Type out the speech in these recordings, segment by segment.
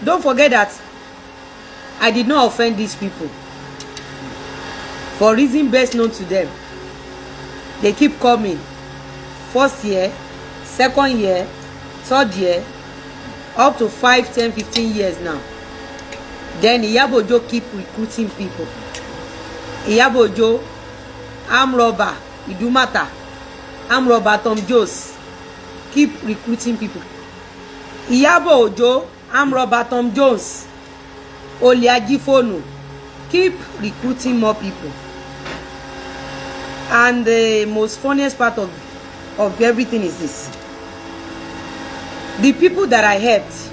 Don't forget that I did not offend these people. For reason best known to them, they keep coming. First year, second year, third year, up to 5, 10, 15 years now. Then Iyabo Ojo keep recruiting people. Iyabo Ojo, arm robber, Idumata, arm robber Tom Jones, keep recruiting people. Iyabo Ojo, arm robber Tom Jones, olè ajífóònù, keep recruiting more people. And the most funniest part of everything is this: the people that I helped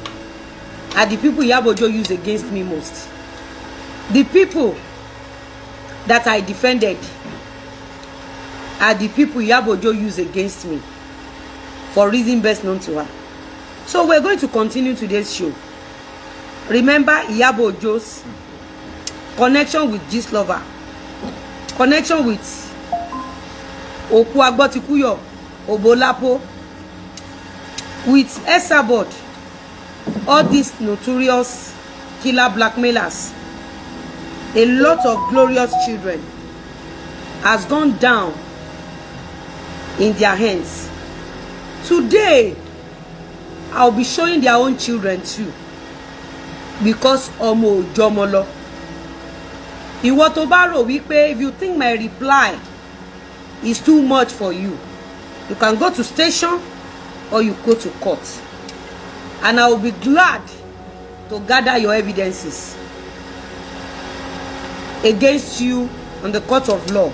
are the people Iyabo Ojo used against me most. The people that I defended are the people Iyabo Ojo used against me for reason best known to her. So we're going to continue today's show. Remember Iyabo Ojo's connection with Gistlover, connection with Òkú Agbọ́tikúyọ̀, Òbólápó, with Esabod, all these notorious killer blackmailers. A lot of glorious children has gone down in their hands. Today, I'll be showing their own children too, because ọmọ ò jọmọ lọ. Ìwọ tó bá rò wípé, if you think my reply is too much for you, you can go to station or you go to court, and I will be glad to gather your evidences against you on the court of law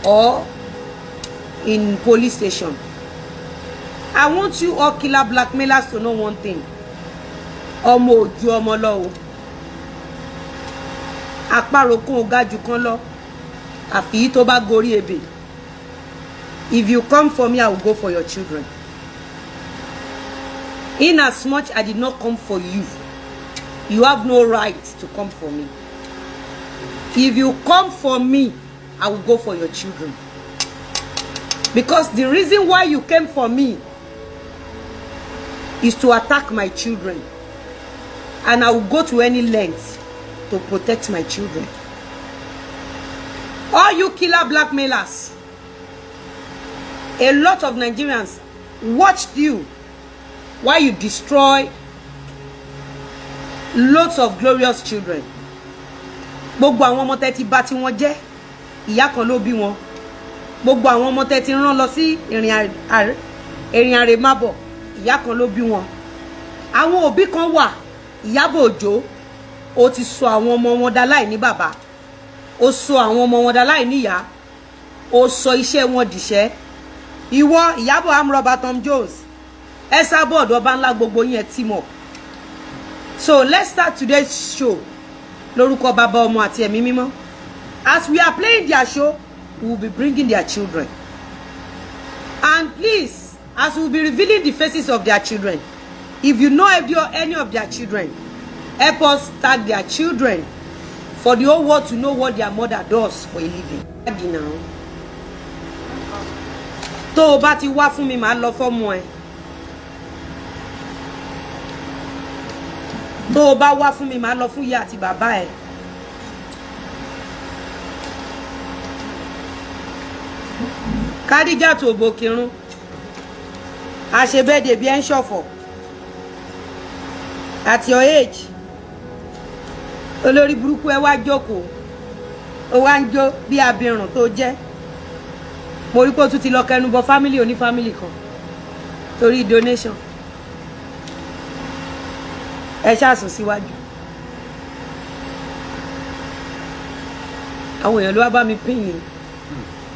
or in police station. I want you all killer blackmailers to know one thing: ọmọ ò ju ọmọ lọ o. Àparò kan ò ga jù kan lọ, àfi tó bá gorí ebè. If you come for me, I will go for your children. In as much I did not come for you, you have no right to come for me. If you come for me, I will go for your children, because the reason why you came for me is to attack my children, and I will go to any length to protect my children. All you killer blackmailers, a lot of Nigerians watched you while you destroy loads of glorious children. Gbogbo àwọn ọmọ tẹ́ ti bà tí wọ́n jẹ́, ìyá kan ló bí wọn. Gbogbo àwọn ọmọ tẹ́ ti rán lọ sí ìrìn àrèmábọ̀, ìyá kan ló bí wọn. Àwọn òbí kan wà, Ìyábọ̀ Òjó, ó ti sọ àwọn ọmọ wọn dá láì ní bàbá, ó sọ àwọn ọmọ wọn dá láì níyàá, ó sọ iṣẹ́ wọn dìṣẹ́. Ìwọ Ìyábọ̀, amrọ̀bà Tom Jones, Esabod, ọba ńlá, gbogbo yín, ẹ team up. So let's start today's show. Lórúkọ Bàbá, Ọmọ àti Ẹ̀mí Mímọ́. As we are playing their show, we will be bringing their children. And please, as we will be revealing the faces of their children, if you know any of their children, help us tag their children for the whole world to know what their mother does for a living. Tó o bá ti wá fún mi, màá lọ fọ́mọ ẹ. Tó o bá wá fún mi, màá lọ fún ìyá àti bàbá ẹ. Kádíjà tó bòkírun àṣebẹ́dẹ̀ bí ẹ ń ṣọ̀fọ̀. At your age, olórí burúkú, ẹ wá jókòó, ó wá ń jó bí abirùn tó jẹ́. Mo rí pé ó tún ti lọ kẹnu bọ family oní family kan torí donation. Ẹ ṣáàsùn síwájú. Àwọn èèyàn ló wá bá mi pín ní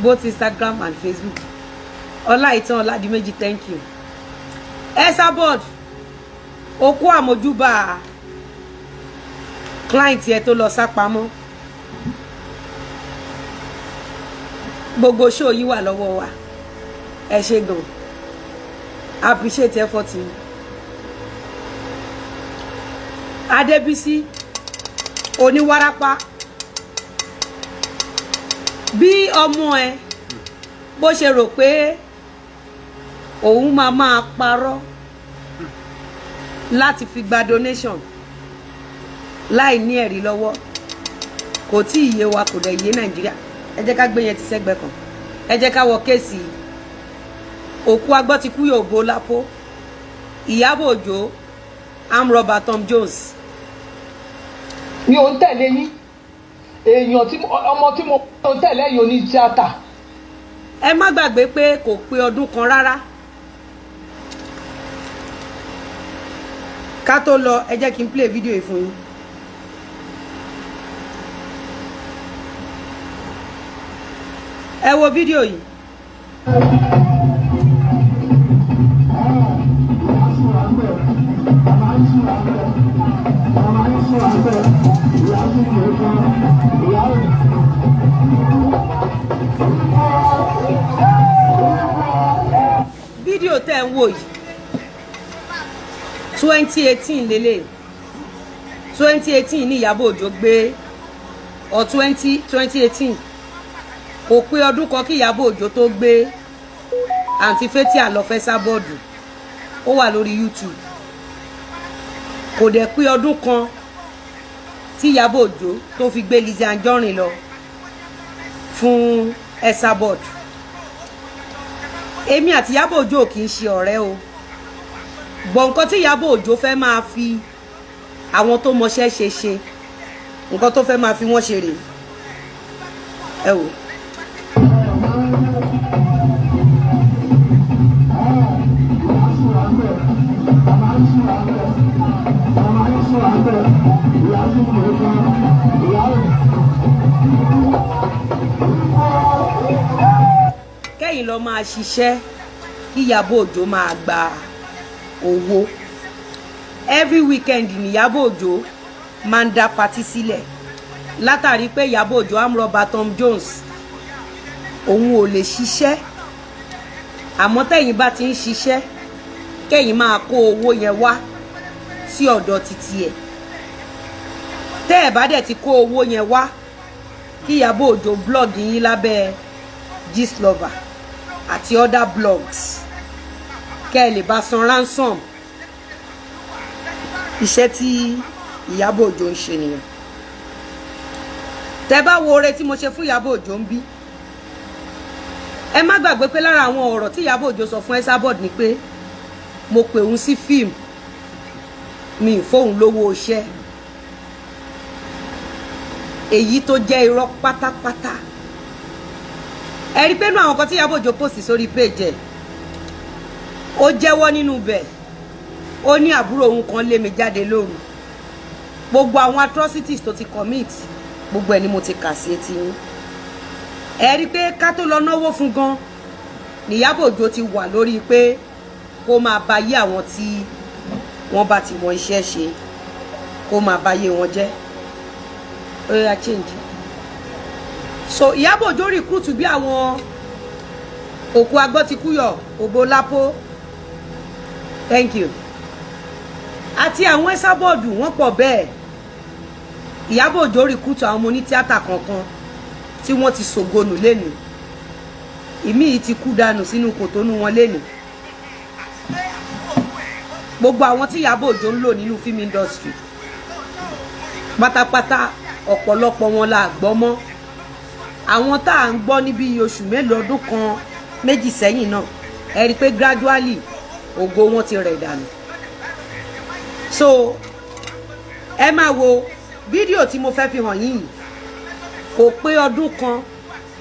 both Instagram and Facebook. Ọláìtàn Ọládìméjì, thank you. Esabod, okó àmójúbà client yẹn tó lọ sá pamọ́. Gbogbo show yìí wà lọ́wọ́ wa. Ẹ ṣé gan, appreciate effort yìí. Adébísí oníwárápá, bí ọmọ ẹ bó ṣe rò pé òun máa máa parọ́ láti fi gba donation. Láì ní ẹ̀rí lọ́wọ́, kò tí ì yé wa, kò dẹ̀ yé Nàìjíríà. Ẹ jẹ́ ká gbé yẹn ti sẹ́gbẹ́ kan. Ẹ jẹ́ ká wọ case òkú agbọ́tikú yóò bó lápò, Ìyábọ̀ Òjó, amrọ̀bà Tom Jones. Mi ò ń tẹ̀lé yín. Èèyàn tí ọmọ tí mo ń tẹ̀lé yìí oní tíátà. Ẹ má gbàgbé pé kò pé ọdún kan rárá. Ká tó lọ, ẹ jẹ́ kí n play video yìí fún yín. Ẹ wo fídíò yìí. Fídíò tẹ́ ń wò yìí, 2018 lélẹ̀. 2018 ní Ìyábọ̀ Òjó gbé ọ. 2018, kò pé ọdún kan kí Ìyábọ̀ Òjó tó gbé Àǹtí Fathia lọ fẹ́ sábọ́ọ̀dù. Ó wà lórí YouTube. Kò dẹ̀ pé ọdún kan tí Ìyábọ̀ Òjó tó fi gbé Lizzy Anjorin lọ fún Esabod. Èmi àti Ìyábọ̀ Òjó kì í ṣe ọ̀rẹ́ o, bọ̀ nǹkan tí Ìyábọ̀ Òjó fẹ́ máa fi àwọn tó mọṣẹ́ ṣe ṣe, nǹkan tó fẹ́ máa fi wọ́n ṣe rèé. Ẹ wò. Kẹ́yìn lọ máa ṣiṣẹ́ kí Ìyábọ̀ Òjó máa gba owó. Every weekend ní Ìyábọ̀ Òjó máa ń dá party sílẹ̀, látàrí pé Ìyábọ̀ Òjó, amrọ̀bà Tom Jones, òun ò lè ṣiṣẹ́, àmọ́ tẹ̀yìn bá ti ń ṣiṣẹ́, kẹ́yìn máa kó owó yẹn wá sí ọ̀dọ̀ títí ẹ̀. Tẹ́ ẹ̀ bá dẹ̀ ti kó owó yẹn wá, kí Ìyábọ̀ Òjó blog yín lábẹ́ Gistlover àti other blogs, kẹ́ ẹ lè bá san ransom. Iṣẹ́ tí Ìyábọ̀ Òjó ń ṣe nìyẹn. Tẹ́ bá wo oore tí mo ṣe fún Ìyábọ̀ Òjó ń bí, ẹ má gbàgbé pé lára àwọn ọ̀rọ̀ tí Ìyábọ̀ Òjó sọ fún Esabod ni pé mo pè òun sí fíìmù, mi ì fóun lówó iṣẹ́, èyí tó jẹ́ irọ́ pátápátá. Ẹ rí pé nínú àwọn kan tí Ìyábọ̀ Òjó post sórí page ẹ̀, ó jẹ́wọ́ nínú bẹ̀, ó ní àbúrò òun kan lé mi jáde lóru. Gbogbo àwọn atrocities tó ti commit, gbogbo ẹ̀ ni mo ti kà sí etí yín. Ẹ rí pé ká tó lọ náwó fún gan ní Ìyábọ̀ Òjó ti wà lórí pé kó máa ba yé àwọn tí wọ́n bá ti mọ iṣẹ́ ṣe, kó máa ba yé wọn jẹ́. Ó yá, change. So Ìyábọ̀ Òjó recruit bí àwọn òkú agbọ́tikúyọ̀, òbó lápò, thank you, àti àwọn Esabod, wọ́n pọ̀ bẹ́ẹ̀. Ìyábọ̀ Òjó recruit àwọn ọmọ onítíátà kankan tí wọ́n ti sògonù lẹ́nu, ìmí yìí ti kú dànù sínú kòtónú wọn lẹ́nu. Gbogbo àwọn tí Ìyábọ̀ Òjó ń lò nínú film industry pátápátá, ọ̀pọ̀lọpọ̀ wọn la gbọ́ mọ́. Àwọn tá à ń gbọ́ níbi oṣù mélòó, ọdún kan, méjì sẹ́yìn náà, ẹ rí i pé gradually ògo wọn ti rẹ̀ dànù. So ẹ máa wo fídíò tí mo fẹ́ fi hàn yín yìí. Kò pé ọdún kan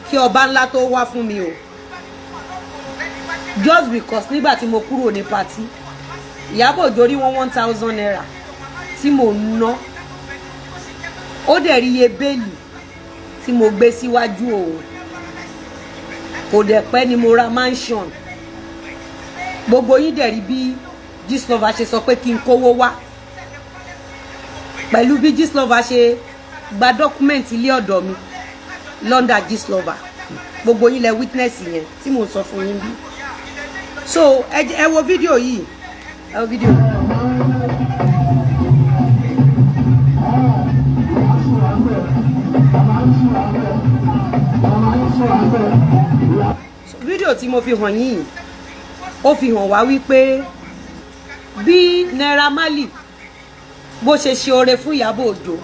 kí ọba ńlá tó wá fún mi o. Just because nígbà tí mo kúrò ní party, Ìyábọ̀ Òjó rí wọn ₦1,000 tí mò ń ná, ó dẹ̀ rí iye bale tí mo gbé síwájú òun. Kò dẹ̀ pẹ́ ni mo ra mansion. Gbogbo yín dẹ̀ rí bí Gistlover ṣe sọ pé kí n kówó wá, pẹ̀lú bí Gistlover ṣe gba document ilé ọ̀dọ̀ mi London. Gistlover, gbogbo yín lẹ witness yẹn tí mo sọ fún yín bí. So ẹ wo fídíò yìí, ẹ wo fídíò yìí. Fídíò tí mo fi hàn yín, ó fi hàn wá wípé bí Naira Marley Bó ṣe ṣe oore fún Ìyábọ̀ Òjó,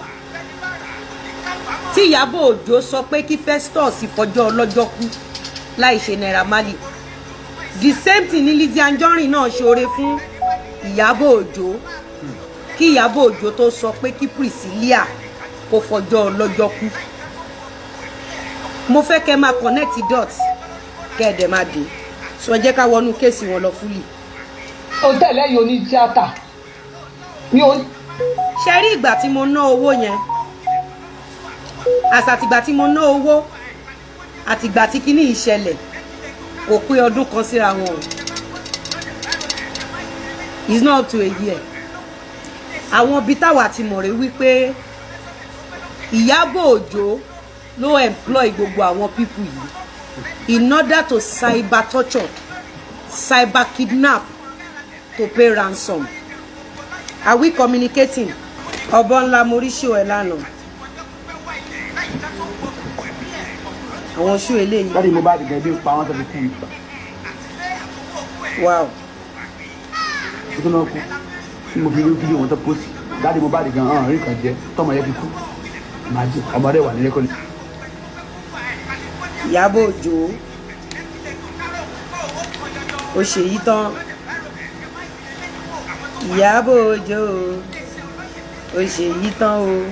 tí Ìyábọ̀ Òjó sọ pé kí Festus fọjọ́ ọlọ́jọ́ kú láì ṣe Naira Marley, the same thing ní Lizzy Anjorin náà ṣe oore fún Ìyábọ̀ Òjó, kí Ìyábọ̀ Òjó tó sọ pé kí Priscilla kó fọjọ́ ọlọ́jọ́ kú. Mo fẹ́ kẹ́ máa connect dots, kẹ́ ẹ̀ dẹ̀ máa dé sọ. Jẹ́ ká wọnú case wọn lọ fully. Ò ń tẹ̀lé ẹ̀yin oní tíátà, mi ò ń Ṣe rí ìgbà tí mo ná owó yẹn, àsàtìgbà tí mo ná owó àtìgbà tí kinní ìṣẹ̀lẹ̀, kò pé ọdún kan síra wọn o. It's not up to a year. Àwọn ibi táwa ti mọ̀ rẹ́ wípé Ìyábọ̀ Òjó ló employ gbogbo àwọn people yìí in order to cyber torture, cyber kidnap, to pay ransom. Are we communicating? Ọbọ ńlá, mo rí show ẹ lánàá, àwọn show eléyìí. Daddy Mohbad gan, ebi ń pa wọn tó fi kú. Wow. Tó náà kú tí mo fi rí fídíò wọn tó post, Daddy Mohbad gan ọ̀hún rí kan jẹ tọmọ yẹn fi kú. Màájì ọmọdé wà nílé kọ́ni. Ìyábọ̀ Òjó, ó ṣe yí tán. Ìyábọ̀ Òjó, ó ṣe yí tán o.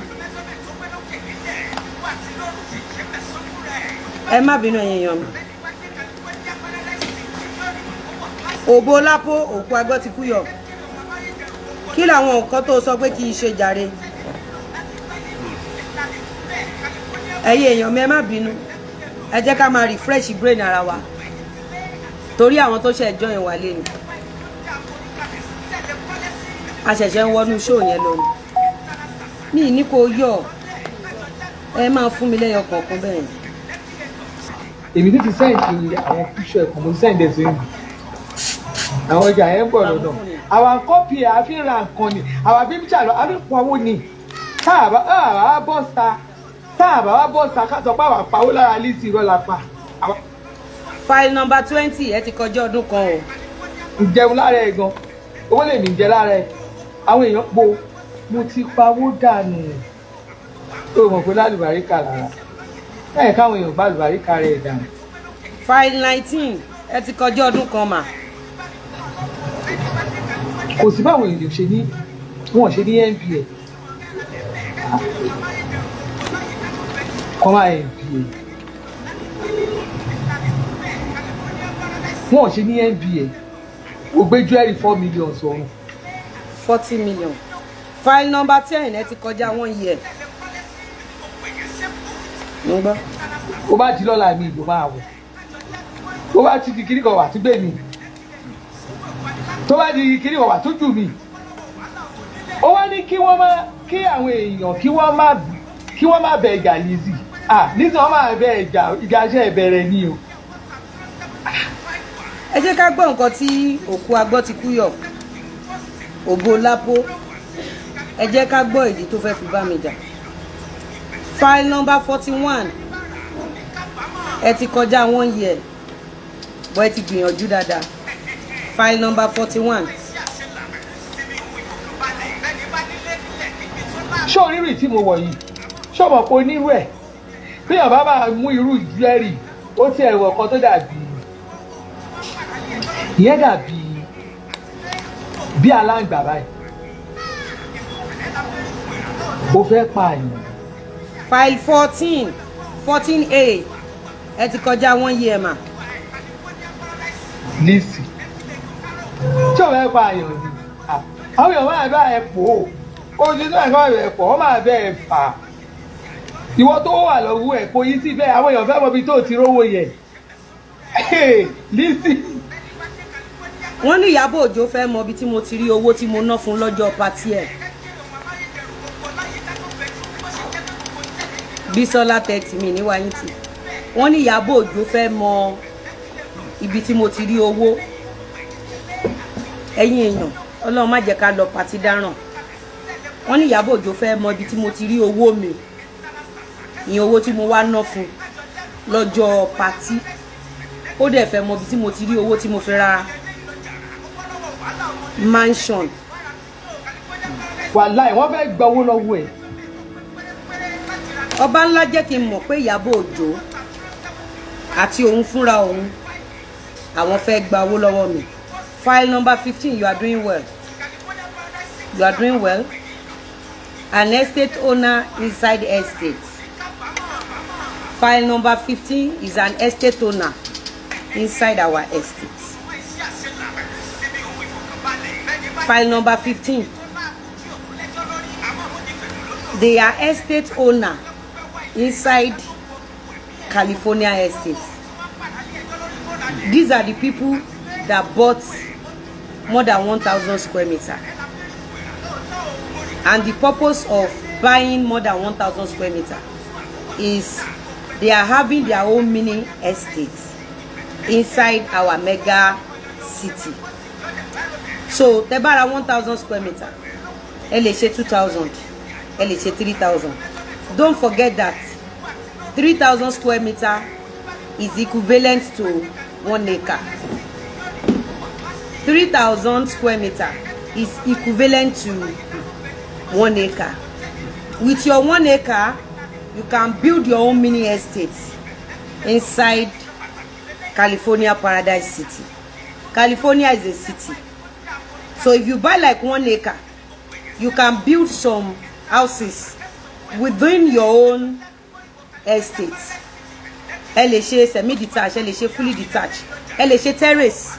Ẹ má bínú, ẹ̀yin èèyàn mi. Òbó lápò òkú agbọ́ ti kú yọ. Kí làwọn nǹkan tó sọ pé kí n ṣe jàre? Ẹ̀yin èèyàn mi, ẹ má bínú. Ẹ jẹ́ ká máa refresh brain ara wa torí àwọn tó ṣe join wa lé ni. A ṣẹ̀ṣẹ̀ ń wọnú show yẹn lọ ni. Mi ní kó yọ, ẹ máa fún mi lẹ́yọ kọ̀ọ̀kan bẹ́ẹ̀. Èmi tó ti send àwọn píṣọ ẹ̀kan, mo ti send ẹ̀ sóyún. Àwọn ọjà yẹn ń bọ̀ lọ́nà. Àwa kọ́pì ẹ̀, àfi ń ra nǹkan ni, àwa bí ń jà lọ, àfi ń pawó ni. Tá a bá bọ́ sa, tá a bá wá bọ́ sa, ká sọ pé àwa pawó lára Lizzy, irọ́ la pa. Àwa File number 20, ẹ ti kọjá ọdún kan o. Ń jẹun lára ẹ̀ gan, owó lèmi ń jẹ lára ẹ̀. Àwọn èèyàn po, mo ti pawó dànù. Ó mọ̀ pé lálùbáríkà lára ẹ̀, káwọn èèyàn bá àlùbáríkà rẹ̀ dànù. File 19, ẹ ti kọjá ọdún kan mà. Kò sí báwọn èèyàn ṣe ní wọn ṣe ní npa kọ́ máa npa wọn ṣe ní nba. Ó gbé jewelry 4 million sọ̀rùn. 40 million. File number 10, ẹ ti kọjá one year. Mo ń gbọ́. Ó bá di lọ́la, mi ìlú máa wọ̀. Ó bá ti di kíní kan wà tún gbé mi, tó bá di kíní kan wà tún jù mí. Ó wá ní kí wọ́n má kí àwọn èèyàn kí wọ́n má bẹ ìjà Lizzy. Ah, Lizzy, wọ́n máa bẹ ìjà, ìjà iṣẹ́ ìbẹ̀rẹ̀ ni o. Ẹ jẹ́ ká gbọ́ nǹkan tí òkú agbọ́ ti kú yọ, ògo lápò. Ẹ jẹ́ ká gbọ́ ìdí tó fẹ́ fi bá mi jà. File number 41, ẹ ti kọjá one year, bọ́ ẹ ti gbìyànjú dáadáa. File number 41. Ṣé onírú tí mo wọ̀ yìí, ṣé o mọ̀ pé onírú ẹ̀ bí yàn bá máa mú irú jewelry ó ti ẹ̀wọ̀ kan tó dàbí ìyẹn, dàbí bí aláǹgbà báyìí, ó fẹ́ pààyàn. File 14, 14A, ẹ ti kọjá one year mà. Lizzy, tí o fẹ́ pààyàn ni. Ah, àwọn èèyàn máa bá ẹ pò ó, ojú tó ẹ̀kọ́ rẹ̀ pọ̀, wọ́n máa bẹ́ ẹ fà á. Ìwọ tó wà lọ́wọ́ ẹ̀ kò yí sí bẹ́ẹ̀, àwọn èèyàn fẹ́ mọ ibi tó ti rówó yẹ, Lizzy. Wọ́n ní Ìyábọ̀ Òjó fẹ́ mọ ibi tí mo ti rí owó tí mo ná fún lọ́jọ́ party ẹ̀. Bísọ́lá tẹ́tì mi níwáyé tì. Wọ́n ní Ìyábọ̀ Òjó fẹ́ mọ ibi tí mo ti rí owó. Ẹ̀yin èèyàn, Ọlọ́run má jẹ́ ká lọ party dáràn. Wọ́n ní Ìyábọ̀ Òjó fẹ́ mọ ibi tí mo ti rí owó mi, ìyẹn owó tí mo wá ná fún lọ́jọ́ party. Ó dẹ̀ fẹ́ mọ ibi tí mo ti rí owó tí mo fi ra mansion. Wàláì, wọ́n fẹ́ gba owó lọ́wọ́ ẹ̀. Ọba ńlá jẹ́ kí n mọ̀ pé Ìyábọ̀ Òjó àti òun fúnra òun, àwọn fẹ́ gba owó lọ́wọ́ mi. File number 15, you are doing well, you are doing well. An estate owner inside estate. File number 15 is an estate owner inside our estate. File number 15, they are estate owner inside California estate. These are the people that bought more than 1,000 square meter, and the purpose of buying more than 1,000 square meter is they are having their own mini estate inside our mega city. So tẹ́ bá ra 1,000 square meter, ẹ lè ṣe 2,000, ẹ lè ṣe 3,000. Don't forget that 3,000 square meter is equivalent to 1 acre. 3,000 square meter is equivalent to 1 acre. With your 1 acre, you can build your own mini estate inside California Paradise City. California is a city, so if you buy like 1 acre, you can build some houses within your own estate. Ẹ lè ṣe semi detached, ẹ lè ṣe fully detached, ẹ lè ṣe terrace,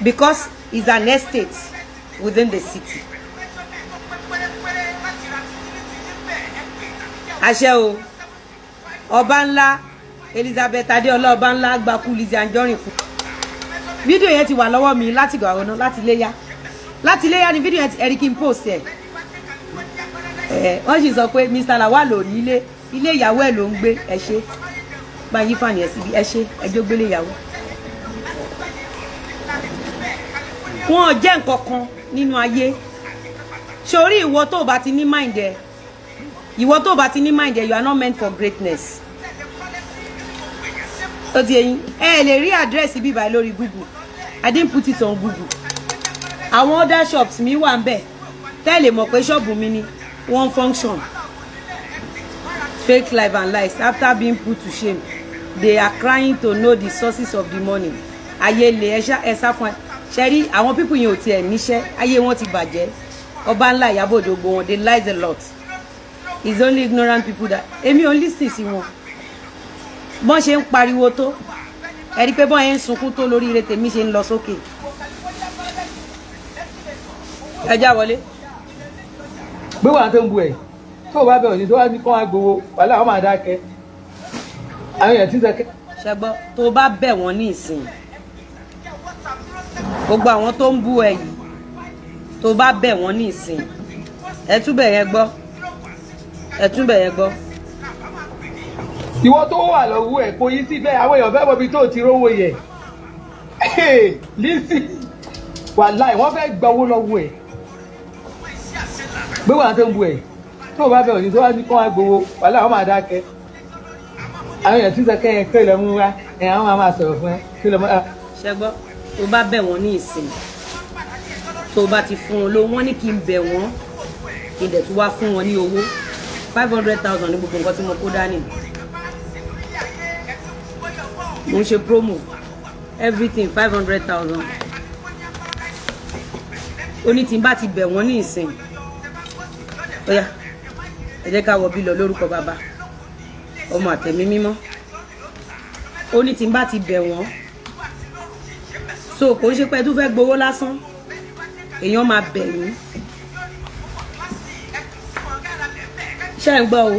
because it's an estate within the city. Àṣẹ o, ọba ńlá Elizabeth Adéọlá, ọba ńlá gbakú Lizzy Anjorin kú. Fídíò yẹn ti wà lọ́wọ́ mi láti gbà ọ̀nà láti léyà, láti léyà ni fídíò yẹn ti ẹ̀rí kí n post ẹ̀. Ẹ̀ wọ́n sì sọ pé Mr. Lawal ò nílé, ilé ìyàwó ẹ̀ ló ń gbé. Ẹ ṣe bá yí fàní ẹ̀ síbi, ẹ ṣe ẹjọ́ gbélé ìyàwó. Wọn ò jẹ́ nǹkan kan nínú ayé. Sórí ìwọ tó o bá ti ní mind ẹ, ìwọ tó o bá ti ní mind ẹ, you are not meant for greatness. Ó ti eyín ẹ lè rí àdírẹ́sì bíbá lórí Google. I didn't put it on Google. Àwọn other shops mi wà ń bẹ̀ tẹ́ lè mọ̀ pé ṣọ́ọ̀bù mi ni one function. Fake life and lies. After being put to shame, they are crying to know the sources of the money. Ayé lè ẹ sá fún ẹ. Ṣe rí àwọn people yẹn ò tiẹ̀ níṣẹ́, ayé wọn ti bàjẹ́. Ọba ńlá, Ìyábọ̀ Òjó, gbogbo wọn, they lies a lot. It's only ignorant people that èmi ò ń listen sí wọn. Bọ́n ṣe ń pariwo tó, ẹ rí i pé bọ́n yẹn ń sunkún tó, lórí ire tèmi ṣe ń lọ sókè. Ẹ já wọlé. Gbé wàá tó ń bu ẹ̀ tó o bá bẹ̀rẹ̀ ní tó wá ní kó wá gbowó, wàhálà wọn máa dákẹ́. Àwọn èèyàn tí ń sọ kẹ́. Ṣẹgbọ́, tó bá bẹ̀ wọ́n ní ìsìn, gbogbo àwọn tó ń bú ẹ yìí, tó bá bẹ̀ wọ́n ní ìsìn, ẹ túbẹ̀ yẹn gbọ́, ẹ túbẹ̀ yẹn gbọ́. Ìwọ tó wà lọ́wọ́ ẹ̀ kò yí sí bẹ́ẹ̀, àwọn èèyàn fẹ́ mọ ibi tó ti rówó yẹ. Lizzy, wàláì, wọ́n fẹ́ gba owó lọ́wọ́ ẹ̀. Gbé wàá tó ń bu ẹ̀ tó o bá bẹ̀rẹ̀ ní tó wá ní kó wá gbowó, wàhálà wọn máa dákẹ́. Àwọn èèyàn tí ń sọ kẹ́yìn kí lè mú wá ẹ̀, àwọn máa máa sọ̀rọ̀ fún ẹ kí lè mú wá. Ṣẹgbọ́, tó bá bẹ̀ wọ́n ní ìsìn, tó bá ti fún wọn lówó, wọ́n ní kí n bẹ̀ wọ́n, kí n dẹ̀ tún wá fún wọn ní owó 500,000 ní gbogbo nǹkan tí mo kó dání. Mo ń ṣe promo, everything 500,000. Ó ní tí n bá ti bẹ̀ wọ́n ní ìsìn. Ó yá, ẹ jẹ́ ká wọ bí lọ. Lórúkọ bàbá, ọmọ, àtẹ̀mí mímọ́. Ó ní tí n bá ti bẹ̀ wọ́n, so kò ń ṣe pé ẹ tún fẹ́ gbowó lásán, èèyàn máa bẹ̀ yín. Ṣé ń gbọ́ o?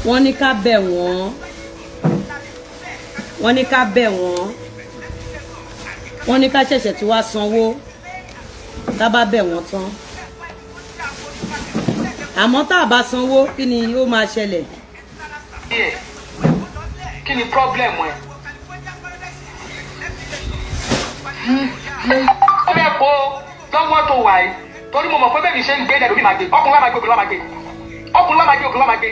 Wọ́n ní ká bẹ̀ wọ́n, wọ́n ní ká bẹ̀ wọ́n, wọ́n ní ká ṣẹ̀ṣẹ̀ tí wàá sanwó tá bá bẹ̀ wọ́n tán. Àmọ́ tá a bá sanwó, kí ni ó máa ṣẹlẹ̀? Kí ni problem ẹ? Ó fẹ́ po lọ́wọ́ tó wà yìí, torí mo mọ̀ pé bẹ́ẹ̀ mi ṣe ń gbé ẹlòmíì máa gbé, ọkùnrin wa máa gbé, obìnrin wa máa gbé, ọkùnrin wa máa gbé, obìnrin wa máa gbé.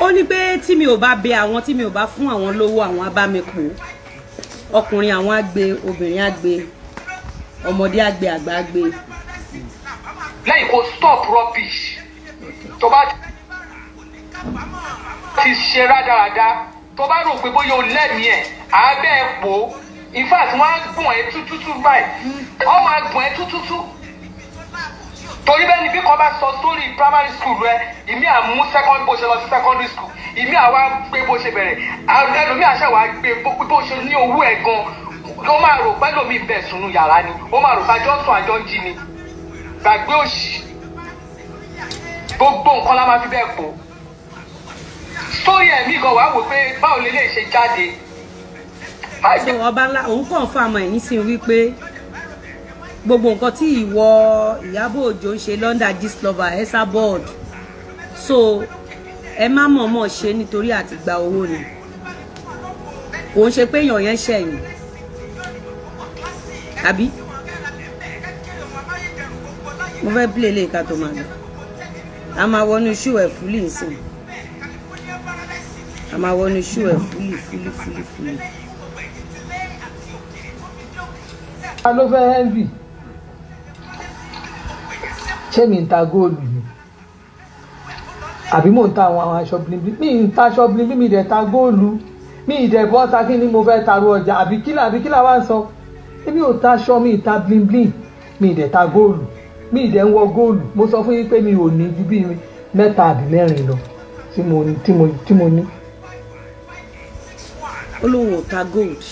Ó ní pé tí mi ò bá bẹ àwọn, tí mi ò bá fún àwọn lówó, àwọn á bá mi pò, ọkùnrin àwọn á gbé, obìnrin á gbé. Ọmọdé àgbẹ̀, àgbà àgbẹ̀. Lẹ́yìn kó stop rubbish tó bá ti ṣe rádaràda, tó bá rò pé bóyá o lẹ́mìí ẹ̀ àbẹ́ ẹ̀ pò ó. In fact, wọ́n á gbọ̀n ẹ́ tútútú báyìí, wọ́n máa gbọ̀n ẹ́ tútútú, torí bẹ́ẹ̀ ni bí kan bá sọ sórí primary school rẹ, ìmí àmú second, bó ṣe lọ sí secondary school, ìmí àwa gbé bó ṣe bẹ̀rẹ̀, ẹlòmíì àṣẹ wàá gbé bó ṣe ní owó ẹ̀ gan. Ó máa rò pé lómi bẹ̀ sùnú yàrá ni, ó máa rò pé àjọ ń sùn, àjọ ń jí ni. Gbàgbé òṣì, gbogbo nǹkan la máa fi bẹ́ẹ̀ pò sórí ẹ̀mí gan. Wàá wò pé báwo lè lè ṣe jáde. Má So ọba ńlá òun kàn fún àmọ́ ẹ̀yìn sí wípé gbogbo nǹkan tí ìwọ Ìyábọ̀ Òjó ń ṣe London Gistlover Esabod, so ẹ má mọ̀ọ́mọ̀ ṣe nítorí àti gba owó ni. Kò ń ṣe pé èèyàn yẹn ṣẹ̀yìn àbí. Mo fẹ́ play lè ká tó máa lọ. A máa wọnú ṣú ẹ̀ fully nsìn, a máa wọnú ṣú ẹ̀ fully, fully, fully, fully. Ta ló fẹ́ envy? Ṣé mi ń ta góòlù ni àbí mò ń ta àwọn aṣọ bling? Mi ń ta aṣọ bling, mi dẹ̀ ta góòlù, mi ì dẹ̀ bọ́ ta. Kí ni mo fẹ́ taru ọjà? Àbí kílà wá ń sọ? Èmi ò ta aṣọ, mi ì ta bling bling, mi ì dẹ̀ ta góòlù, mi ì dẹ̀ ń wọ góòlù. Mo sọ fún yín pé mi ò ní ju bí mẹ́ta àbí mẹ́rin lọ tí mo ní. Ó lóun ò ta gold,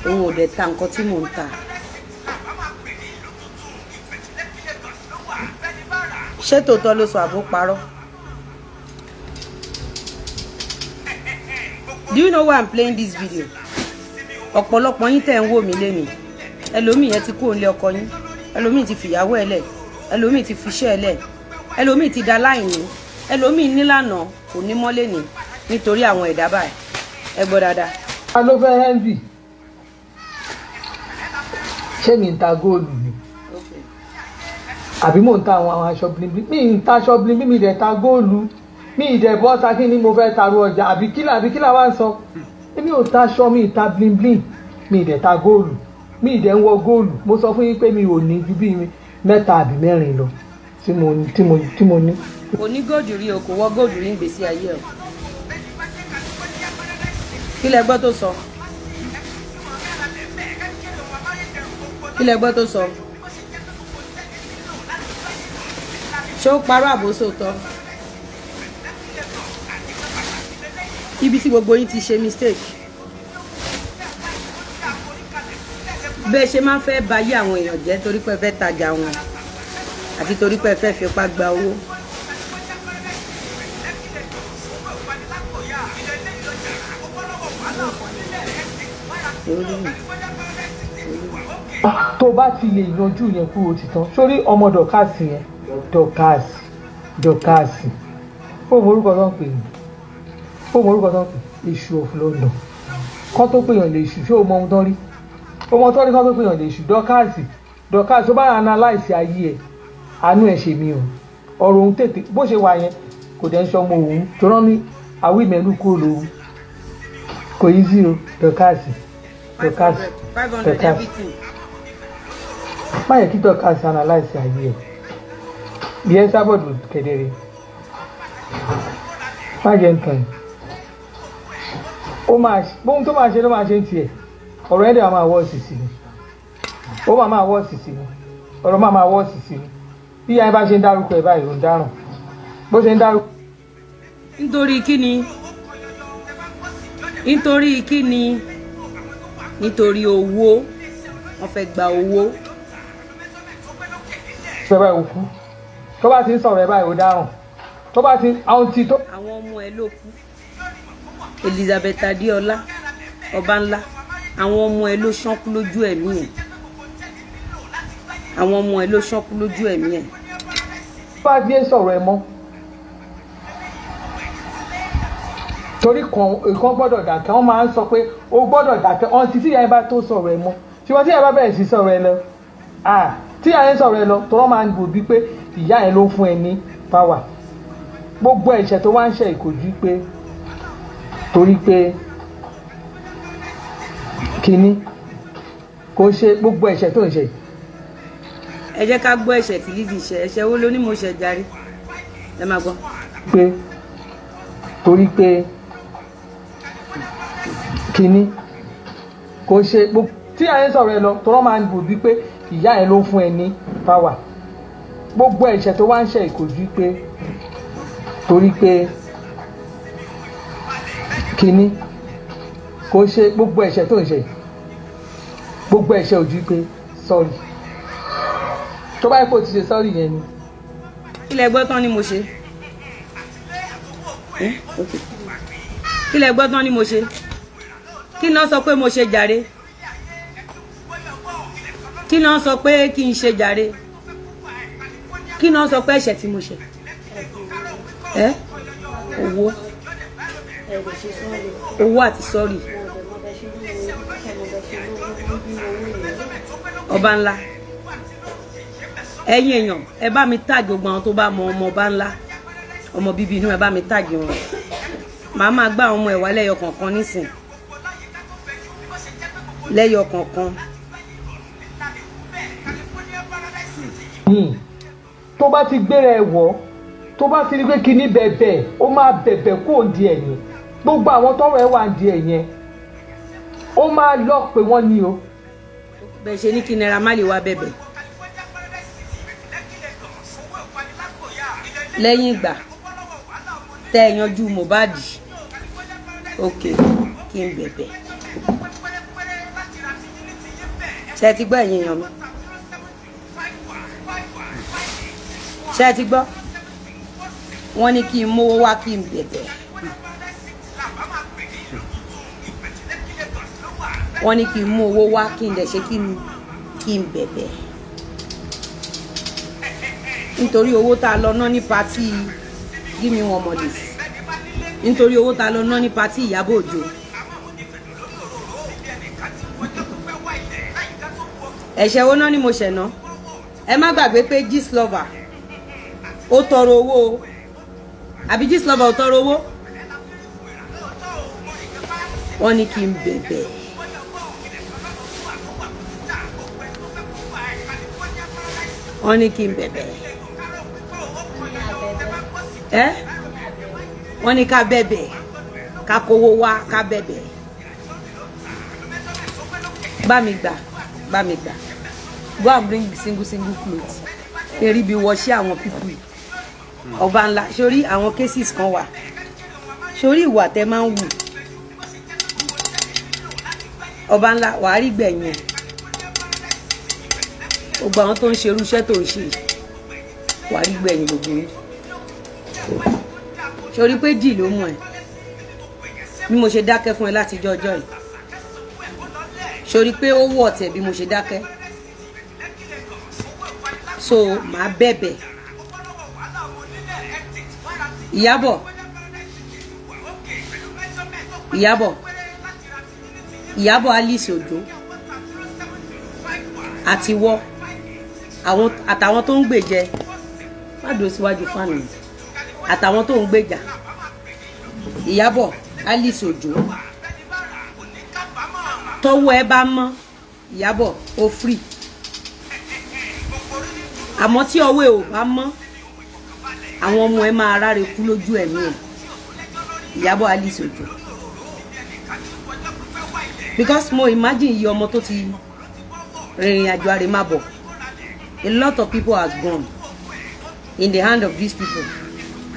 òun ò dẹ̀ ta nǹkan tí mò ń ta. Ṣé tòótọ́ ló sọ àbó parọ́? Do you know why I'm playing this video? Ọ̀pọ̀lọpọ̀ yín tẹ̀ ń wò mí lénìí, ẹlòmíì yẹn ti kúrò nílé ọkọ yín, ẹlòmíì ti fìyàwó ẹ̀ lẹ̀, ẹlòmíì ti fiṣẹ́ ẹ̀ lẹ̀, ẹlòmíì ti da láìní, ẹlòmíì nílànà kò ní mọ́ lénìí nítorí àwọn ẹ̀dá báyìí. Ẹ gbọ́ dáadáa. Ta ló fẹ́ envy? Ṣé mi ń ta góòlù ni àbí mò ń ta àwọn aṣọ bling? Mi ń ta aṣọ bling, mi dẹ̀ ta góòlù, mi ì dẹ̀ bọ́ ta. Kí ni mo fẹ́ taru ọjà? Àbí kílà wá ń sọ? Èmi ò ta aṣọ, mi ì ta bling bling, mi ì dẹ̀ ta góòlù, mi ì dẹ̀ ń wọ góòlù. Mo sọ fún yín pé mi ò ní ju bí mẹ́ta àbí mẹ́rin lọ tí mo ní. Kò ní gold rí o, kò wọ gold rí ń gbèsè ayé o. Kí lẹ gbọ́ tó sọ? Kí lẹ gbọ́ tó sọ? Ṣé ó parọ́ àbó sòótọ́? Ibi tí gbogbo yín ti ṣe mistake, bẹ́ẹ̀ ṣe máa ń fẹ́ bayé àwọn èèyàn jẹ́ torí pé ẹ fẹ́ tajà wọn àti torí pé ẹ fẹ́ fipá gba owó. Tó bá ti lè yanjú yẹn kúrò, ti tán. Sórí ọmọ dọ̀kásì yẹn, dọ̀kásì, dọ̀kásì, ó mọ orúkọ tó ń pè ní, ó mọ orúkọ tó ń pè, Èṣù of London. Kọ́ tó pè yàn lè ṣù, ṣé o mọ ohun tó rí? O mọ tó rí kọ́ tó pè yàn lè ṣù. Dọ̀kásì, dọ̀kásì, tó bá analyse ayé ẹ̀, àánú ẹ̀ ṣe mí o. Ọ̀rọ̀ òun tètè bó ṣe wà yẹn, kò dẹ̀ ń ṣọmọ òun tó rán ní àwí mẹ́lú kúrò lóhun. Kò yí sí o. Dọ̀kásì, dọ̀kásì, 500 dọ̀kásì everything. Má yẹ kí dọ̀kásì analyse ayé ẹ̀ bí ẹ sábọ̀dù kedere. Má jẹ́ ń tàn yín. Ó máa bóun tó máa ṣe ló máa ṣe ń tiẹ̀. Ọ̀rọ̀ ẹ̀ dẹ̀ máa wọ́ ọ̀sìsì ni, ó máa wọ́ ọ̀sìsì ni, ọ̀rọ̀ máa wọ́ ọ̀sìsì ni. Bí ayé bá ṣe ń dárúkọ ẹ̀ báyìí, ó ń dáràn bó ṣe ń dárúkọ. Nítorí kíni? Nítorí kíni? Nítorí owó. Wọ́n fẹ́ gba owó. Ẹ báyìí, ó kú. Tó bá ti ń sọ̀rọ̀ ẹ báyìí, ó dáràn. Tó bá ti àwọn ti tó. Àwọn ọmọ ẹ ló kú, Elizabeth Adéọlá ọba ńlá. Àwọn ọmọ ẹ ló ṣánkú lójú ẹ̀mí ẹ̀. Àwọn ọmọ ẹ ló ṣánkú lójú ẹ̀mí ẹ̀. Bá ti ń sọ̀rọ̀ ẹ mọ́ torí kan ìkan gbọ́dọ̀ dákẹ́. Wọ́n máa ń sọ pé o gbọ́dọ̀ dákẹ́ ọ̀n tí ìyá yẹn bá tó sọ̀rọ̀ ẹ mọ́. Ṣùgbọ́n tí ìyá yẹn bá bẹ̀rẹ̀ sí sọ̀rọ̀ ẹ lọ, ah, tí ìyá yẹn sọ̀rọ̀ ẹ lọ, tó wọ́n máa ń wò bí pé ìyá yẹn ló ń fún ẹ ní power. Gbogbo ẹ̀ṣẹ̀ tó wá ń ṣe ìkòjú pé torí pé kínní. Kò ṣe gbogbo ẹ̀ṣẹ̀ tó ń ṣe. Ẹ jẹ́ ká gbọ́ ẹ̀ṣẹ̀ tí Lizzy ṣe. Ẹ̀ṣẹ̀ wo ló ní mo ṣe jàre? Ẹ máa gbọ́. Pé torí pé kínní kò ṣe gbogbo tí àyẹ̀ ń sọ̀rọ̀ ẹ lọ, tọ́rọ́ máa ń bò bí pé ìyá ẹ ló ń fún ẹ ní power. Gbogbo ẹ̀ṣẹ̀ tó wá ń ṣe kò ju pé torí pé kínní kò ṣe gbogbo ẹ̀ṣẹ̀ tó ń ṣe. Gbogbo ẹ̀ṣẹ̀ ò ju pé sorry, tó bá yẹ kó o ti ṣe sorry yẹn ni. Kí lẹ gbọ́ tán ni mo ṣe? Eh, okay. Kí lẹ gbọ́ tán ni mo ṣe? Kí náà sọ pé mo ṣe jàre? Kí náà sọ pé kí n ṣe jàre? Kí náà sọ pé ẹ̀ṣẹ̀ tí mo ṣe? Ẹ owó owó àti sorry. Ọba ńlá, ẹ̀yin èèyàn, ẹ bá mi tag gbogbo àwọn tó bá mọ ọmọ ọba ńlá, ọmọ bíbí inú, ẹ bá mi tag wọn. Màá máa gbá àwọn ọmọ ẹ̀ wá lẹ́yọ kọ̀ọ̀kan nísìn, lẹ́yọ kọ̀ọ̀kan. Tó bá ti gbéra ẹ wọ̀, tó bá ti rí pé kinní bẹ̀bẹ̀, ó máa bẹ̀bẹ̀ kó ń di ẹ̀yìn. Gbogbo àwọn tọ́rọ̀ ẹ wà ń di ẹ̀yìn, ó máa lọ pé wọ́n ní o. Bẹ́ẹ̀ ṣe ní kí Naira Marley wá bẹ̀bẹ̀ lẹ́yìn ìgbà tẹ́ ẹ yanjú Mohbad, ok, kí n bẹ̀bẹ̀. Ṣé ẹ ti gbọ́, ẹ̀yin èèyàn mi? Ṣé ẹ ti gbọ́? Wọ́n ní kí n mówó wá, kí n bẹ̀bẹ̀. Wọ́n ní kí n mú owó wá, kí n dẹ̀ ṣe kí n bẹ̀bẹ̀, nítorí owó tá a lọ ná ní party. Give me one more this. Nítorí owó tá a lọ ná ní party Ìyábọ̀ Òjó. Ẹ̀ṣẹ̀ wo náà ni mo ṣẹ̀ ná? Ẹ má gbàgbé pé Gistlover ó tọrọ owó o. Àbí Gistlover ò tọrọ owó? Wọ́n ní kí n bẹ̀bẹ̀. Wọ́n ní kí n bẹ̀bẹ̀. Ẹ́ wọ́n ní ká bẹ̀bẹ̀, ká kówó wá, ká bẹ̀bẹ̀. Bá mi gbà, bá mi gbà. Go and bring single single clothes. Eré bí wọ sí àwọn people yìí. Ọba ńlá, sórí àwọn cases kan wà, sórí ìwà tẹ máa ń wù, ọba ńlá, wàá rí gbẹ̀yìn ẹ̀. Gbogbo àwọn tó ń ṣe irú iṣẹ́ tó ń ṣe, wàá rí gbẹ̀yìn gbogbo yín. Sórí pé dì ló mú ẹ bí mo ṣe dákẹ́ fún ẹ láti jọ́ ọjọ́ yìí. Sórí pé ó wọ̀ ọ̀tẹ̀ bí mo ṣe dákẹ́, so màá bẹ̀bẹ̀. Ìyábọ̀, Ìyábọ̀, Ìyábọ̀ Alice Òjó àti wọ́ àwọn àtàwọn tó ń gbèjẹ, má dúró síwájú fáànù, àtàwọn tó ń gbèjà Ìyábọ̀ Alice Òjó, tọ́wọ́ ẹ bá mọ́, Ìyábọ̀, ó free. Àmọ́ tí ọwọ́ ẹ ò bá mọ́, àwọn ọmọ ẹ máa ráre kú lójú ẹ̀mí ẹ, Ìyábọ̀ Alice Òjó, because mo imagine iye ọmọ tó ti rìnrìn àjò àrèmábọ̀. A lot of people has gone in the hand of these people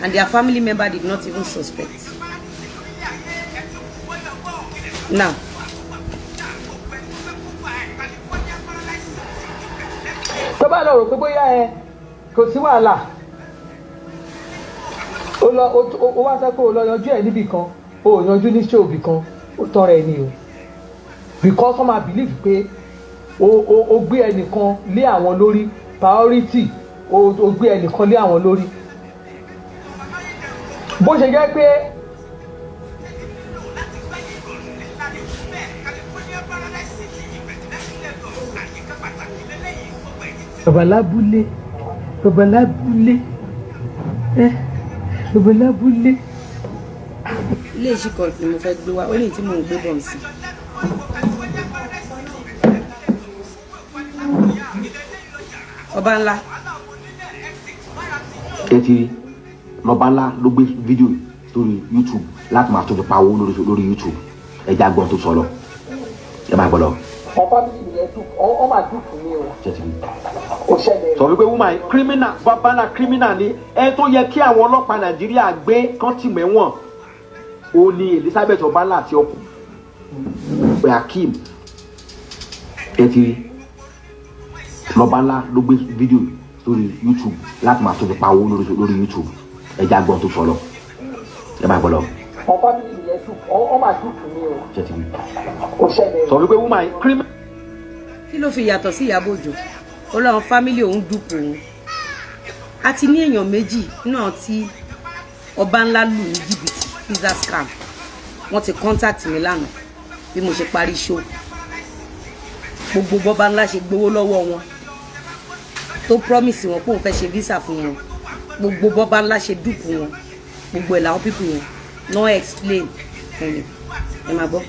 and their family member did not even suspect. Now tó bá lọ rò pé bóyá ẹ kò sí wàhálà, ó lọ, ó wá sọ pé ó lọ yanjú ẹ níbì kan, ó yanjú ní ṣòbì kan, ó tọrọ ẹ ní o, because wọ́n máa believe pé o gbé ẹnìkan lé àwọn lórí priority, o gbé ẹnìkan lé àwọn lórí, bó ṣe jẹ́ pé babalábúlé, babalábúlé, ẹ babalábúlé. Ilé ìṣìkọ̀ ni mo fẹ́ gbé wá, ó ní tí mò ń gbé bọ̀ sí. Ọba ńlá. Ẹ ti rí lọ́ba ńlá ló gbé fídíò sórí YouTube láti máa tún fi pawó lórí YouTube. Ẹ já gbọ́n tó sọ lọ, ẹ máa gbọ́ lọ. Àwọn family mi yẹn dùn, ọ máa dùn fún mi o. Ṣé ti rí? Kò ṣẹlẹ̀. Sọ wípé woman yìí criminal, bàbá ńlá criminal ni. Ẹ tó yẹ kí àwọn ọlọ́pàá Nàìjíríà gbé kán tì mẹ́wọ̀n ó ní Elizabeth Ọbanla àti ọkọ Hakeem. Ẹ ti rí lọ́ba ńlá ló gbé fídíò sórí YouTube láti máa tún fi pawó lórí YouTube. Ẹ já gbọ́n tó sọ lọ, ẹ máa gbọ́ lọ. Àwọn family mi yẹn dùn, ọ máa dùn fún mi o. Ṣé ti rí? Kò ṣẹlẹ̀. Sọ wípé woman yìí criminal. Kí ló fi yàtọ̀ sí Ìyábọ̀ Òjó? Ó láwọn family òun dupò òun. A ti ní èèyàn méjì nínú àwọn tí ọba ńlá lù ní jìbìtì visa scam. Wọ́n ti contact mi lánàá bí mo ṣe parí show. Gbogbo bọ́ba ńlá ṣe gbowó lọ́wọ́ wọn, tó promise wọn pé òun fẹ́ ṣe visa fún wọn, gbogbo bọ́ba ńlá ṣe dupe wọn, gbogbo ẹ̀ làwọn people yẹn no explain fún mi. Ẹ máa gbọ́.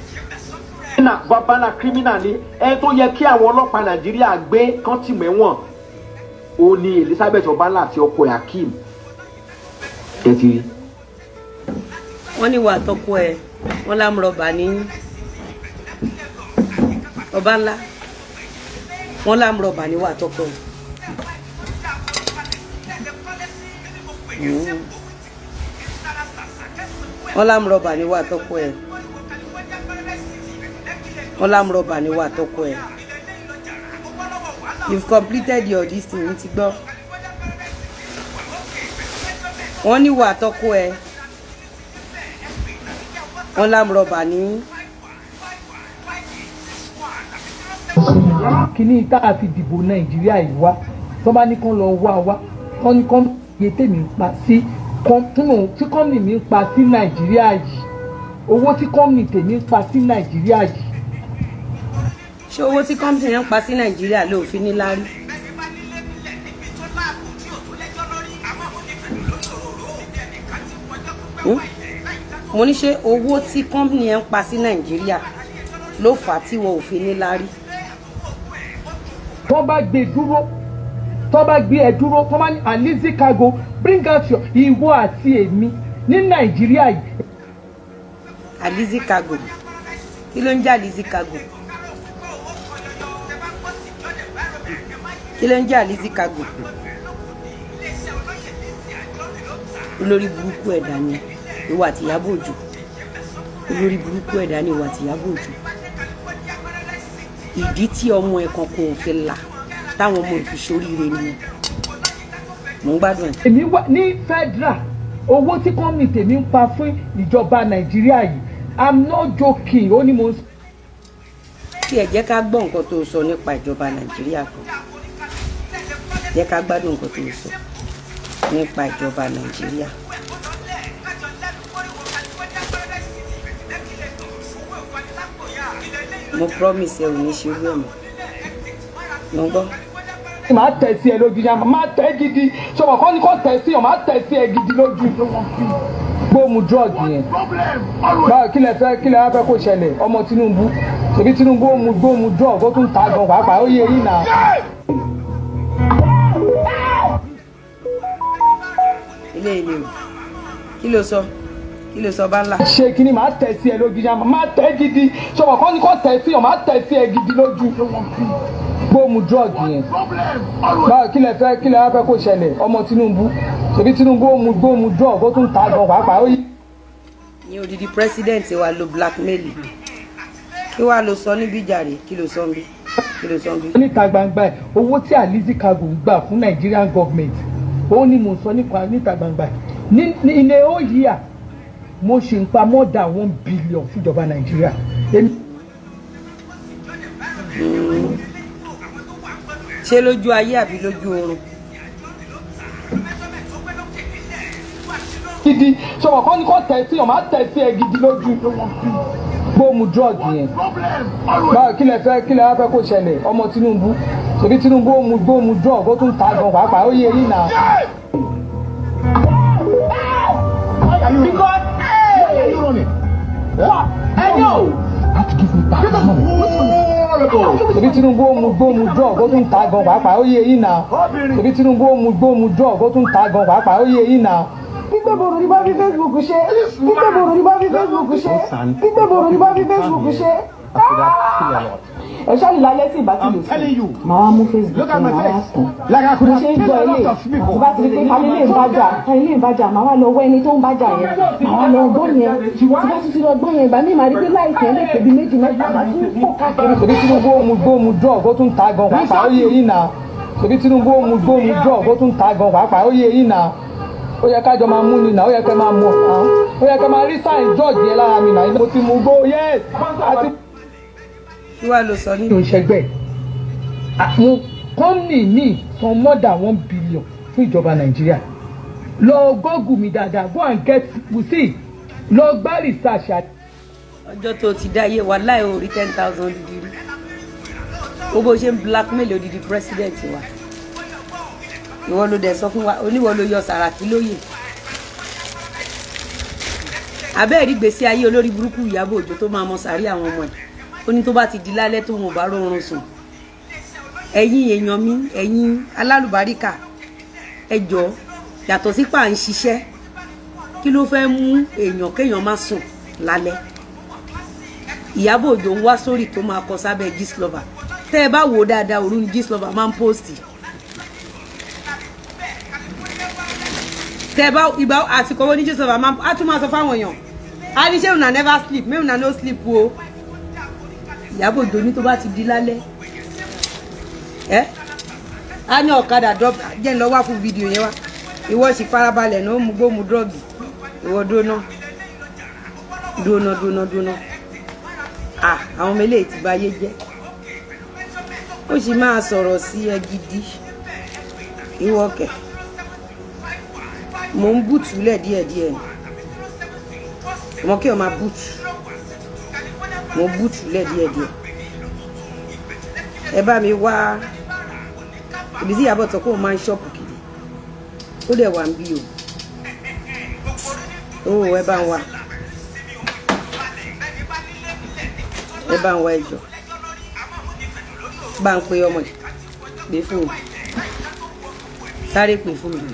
Criminal, bàbá ńlá criminal ni. Ẹ tó yẹ kí àwọn ọlọ́pàá Nàìjíríà gbé kán tì mẹ́wọ̀n ó ní Elizabeth Ọbanla àti ọkọ ẹ̀ Hakeem. Ẹ ti rí. Wọ́n ní wà tọkọ ẹ̀, wọ́n lámúrọ̀bà ní ọba ńlá, wọ́n lámúrọ̀bà ní wà tọkọ ẹ̀. Wọ́n lámúrọ̀bà ní wà tọkọ ẹ̀, wọ́n lámúrọ̀bà ní wà tọkọ ẹ̀. You've completed your this thing, ti gbọ́. Wọ́n ní wà tọkọ ẹ̀, wọ́n lámúrọ̀bà ní. Kíní tá a fi dìbò Nàìjíríà yìí wá, tó bá ní kán lọ wá wá, tó ní kán iye tèmi ń pa sí tí company mi ń pa sí Nàìjíríà yìí, owó tí company tèmi ń pa sí Nàìjíríà yìí. Ṣé owó tí company yẹn ń pa sí Nàìjíríà ló fi ní láárí? Mo ní ṣé owó tí company yẹn ń pa sí Nàìjíríà ló fà á tí wọn ò fi ní láárí? Tó bá gbé dúró, tó bá gbé ẹ dúró, tó bá ní Alizzi Cargo, bring out your ìwọ àti èmi ní Nàìjíríà yìí. Alizzi Cargo, kí ló ń jẹ́ Alizzi Cargo? Kí ló ń jẹ́ Alizzi Cargo? Olórí burúkú ẹ̀dá ni ìwọ àti Ìyábọ̀ Òjó. Olórí burúkú ẹ̀dá ni ìwọ àti Ìyábọ̀ Òjó. Ìdí tí ọmọ ẹ̀ kan kò fi là táwọn ọmọ ìfi ṣoríire ni mò ń gbádùn ẹ̀. Èmi wà ní federal, owó tí company tèmi ń pa fún ìjọba Nàìjíríà yìí, I'm not joking, ó ní mo ń. Tí ẹ jẹ́ ká gbọ́ nǹkan tó sọ nípa ìjọba Nàìjíríà kan, jẹ́ ká gbádùn nǹkan tó sọ nípa ìjọba Nàìjíríà. Mo promise ẹ ò ní ṣe irú ẹ̀ mọ́. Mo gbọ́. Màá tẹ̀ sí ẹ lójú yàrá, màá tẹ̀ gidi, ṣọwọ́ kọ́ ni kò tẹ̀ sí ọ, màá tẹ̀ sí ẹ gidi lójú. Gbóòmù drug yẹn. Báwo kí lẹ fẹ́, kí lẹ wá fẹ́ kó ṣẹlẹ̀? Ọmọ Tinubu, ṣèbí Tinubu ó mu gbóòmù drug, ó tún ta gan pàápàá, ó yẹ yín náà. Ilé ilé o, kí ló sọ? Kí ló sọ bá ńlá? Ṣé kí ni màá tẹ̀ sí ẹ lójú yàrá, màá tẹ̀ gidi, ṣọwọ́ kọ́ ni kò tẹ̀ sí ọ, màá tẹ̀ sí ẹ gidi lójú. Gbóòmù drug yẹn. Báwo kí lẹ fẹ́, kí lẹ wá fẹ́ kó ṣẹlẹ̀? Ọmọ Tinubu, ṣèbí Tinubu ó mu gbóòmù drug, ó tún ta gan pàápàá, ó yẹ. Ní odidi president wa lo blackmail, kí wàá ló sọ níbí jàre? Kí ló sọ níbí? Kí ló sọ níbí? Níta gbangba ẹ, owó tí Alizzi Cargo ń gbà fún Nigerian government, ó ní mo sọ nípa níta gbangba ẹ, ní ilé ó yí à, mo ṣì ń pa more than 1 billion fúnjọba Nàìjíríà. Ṣé lójú ayé àbí lójú oorun? Gidi, ṣọwọ́ kọ́ ni kò tẹ̀ sí ọ, màá tẹ̀ sí ẹ gidi lójú. Gbóòmù drug yẹn. Báwo kí lẹ fẹ́, kí lẹ wá fẹ́ kó ṣẹlẹ̀? Ọmọ Tinubu, ṣèbí Tinubu ó mu gbóòmù drug, ó tún ta gan pàápàá, ó yẹ yín náà. Because hey, you running? What? I know. Have to give me back my money. Horrible. Ṣèbí Tinubu ó mu gbó, mu drug, ó tún ta gan pàápàá, ó yé yín náà. Ṣèbí Tinubu ó mu gbó, mu drug, ó tún ta gan pàápàá, ó yé yín náà. Gbígbé borò ní bá fi Facebook ṣe. Gbígbé borò ní bá fi Facebook ṣe. Gbígbé borò ní bá fi Facebook ṣe. Ẹ ṣáà lálẹ́ tí ìbá ti lè sùn. Màá wá mú Facebook yẹn, màá wá tàn. Mo ṣe ń gbọ́ ilé àti bá ti rí pé ta ilé ń bájà, ta ilé ń bájà, màá wá lọ wá ẹni tó ń bájà yẹn, màá wá lọ gbọ́ yẹn. Tí bá tún ti lọ gbọ́ yẹn, ìgbà míì máa rí pé láìpẹ́ lè pè bí méjì mẹ́ta, màá tún fò káàkiri. Ṣèbí Tinubu ó mu gbó, mu drug, ó tún ta gan pàápàá, ó yé yín náà. Ṣèbí Tinubu ó mu gbó, mu drug, ó tún ta gan pàápàá, ó yé yín náà. Ó yẹ kájọ máa mú ni náà, ó yẹ kẹ́ máa mú ọ̀hán, ó yẹ kẹ́ máa rí sign George yẹn lára mi náà. Mo ti mú gbó, yes, àti. Kí wàá lọ sọ ní. Mi ò ṣẹgbẹ́ àwọn company míì san more than 1 billion fún ìjọba Nàìjíríà. Lọ google mi dáadáa, go and get, you see, lọ gbá research. Ọjọ́ tó ti dáyé wa láì ò rí 10,000 odidi rí ó, bó ṣe ń blackmail odidi president wa. Ìwọ ló dẹ̀ sọ fún wa, oníwọ ló yọ Sàràkí lóyè. Abẹ́ẹ̀rí gbèsè ayé olórí burúkú Ìyábọ̀ Òjó tó máa mọ sàárì àwọn ọmọ ẹ̀. Ó ní tó bá ti di lálẹ́, tó wọn ò bá rọrùn sùn. Ẹ̀yin èèyàn mi, ẹ̀yin alálùbáríkà, ẹ jọ̀ọ́, yàtọ̀ sí pà ń ṣiṣẹ́, kí ló fẹ́ mú èèyàn kéèyàn má sùn lálẹ́? Ìyábọ̀ Òjó ń wá sórí tó máa kọ sábẹ́ Gistlover. Tẹ́ ẹ bá wò ó dáadáa, òru ni Gistlover máa ń post. Tẹ́ ẹ bá ìgbà àsìkò wo ní Gistlover máa ń á tún máa sọ fáwọn èèyàn, á ní ṣé una never sleep, make una no sleep o. Ìyábọ̀ Òjó ní tó bá ti di lálẹ́ ẹ á ní ọ̀kadà drop. Jẹ́ ń lọ wá fún fídíò yẹn wá. Ìwọ sì farabalẹ̀ náà, ó mú gbó, mu drug. Ìwọ dúró dúró dúró dúró. Ah, àwọn ọmọ eléyìí ti bà ayé jẹ́. Ó sì máa sọ̀rọ̀ sí ẹ gidi. Ìwọ kẹ̀, mò ń bùtù lẹ̀ díẹ̀díẹ̀ ni. Ọmọ kí o máa bùtù, mò ń bùtù lẹ̀ díẹ̀díẹ̀. Ẹ bá mi wá ibi tí Ìyábọ̀ sọ pé òun máa ń shop kiri. Ó dẹ̀ wà ń bí o. Ó ẹ bá ń wá, ẹ bá ń wá. Ẹjọ́ bá ń pe ọmọ yìí, pè fún mi, sáré pè fún mi.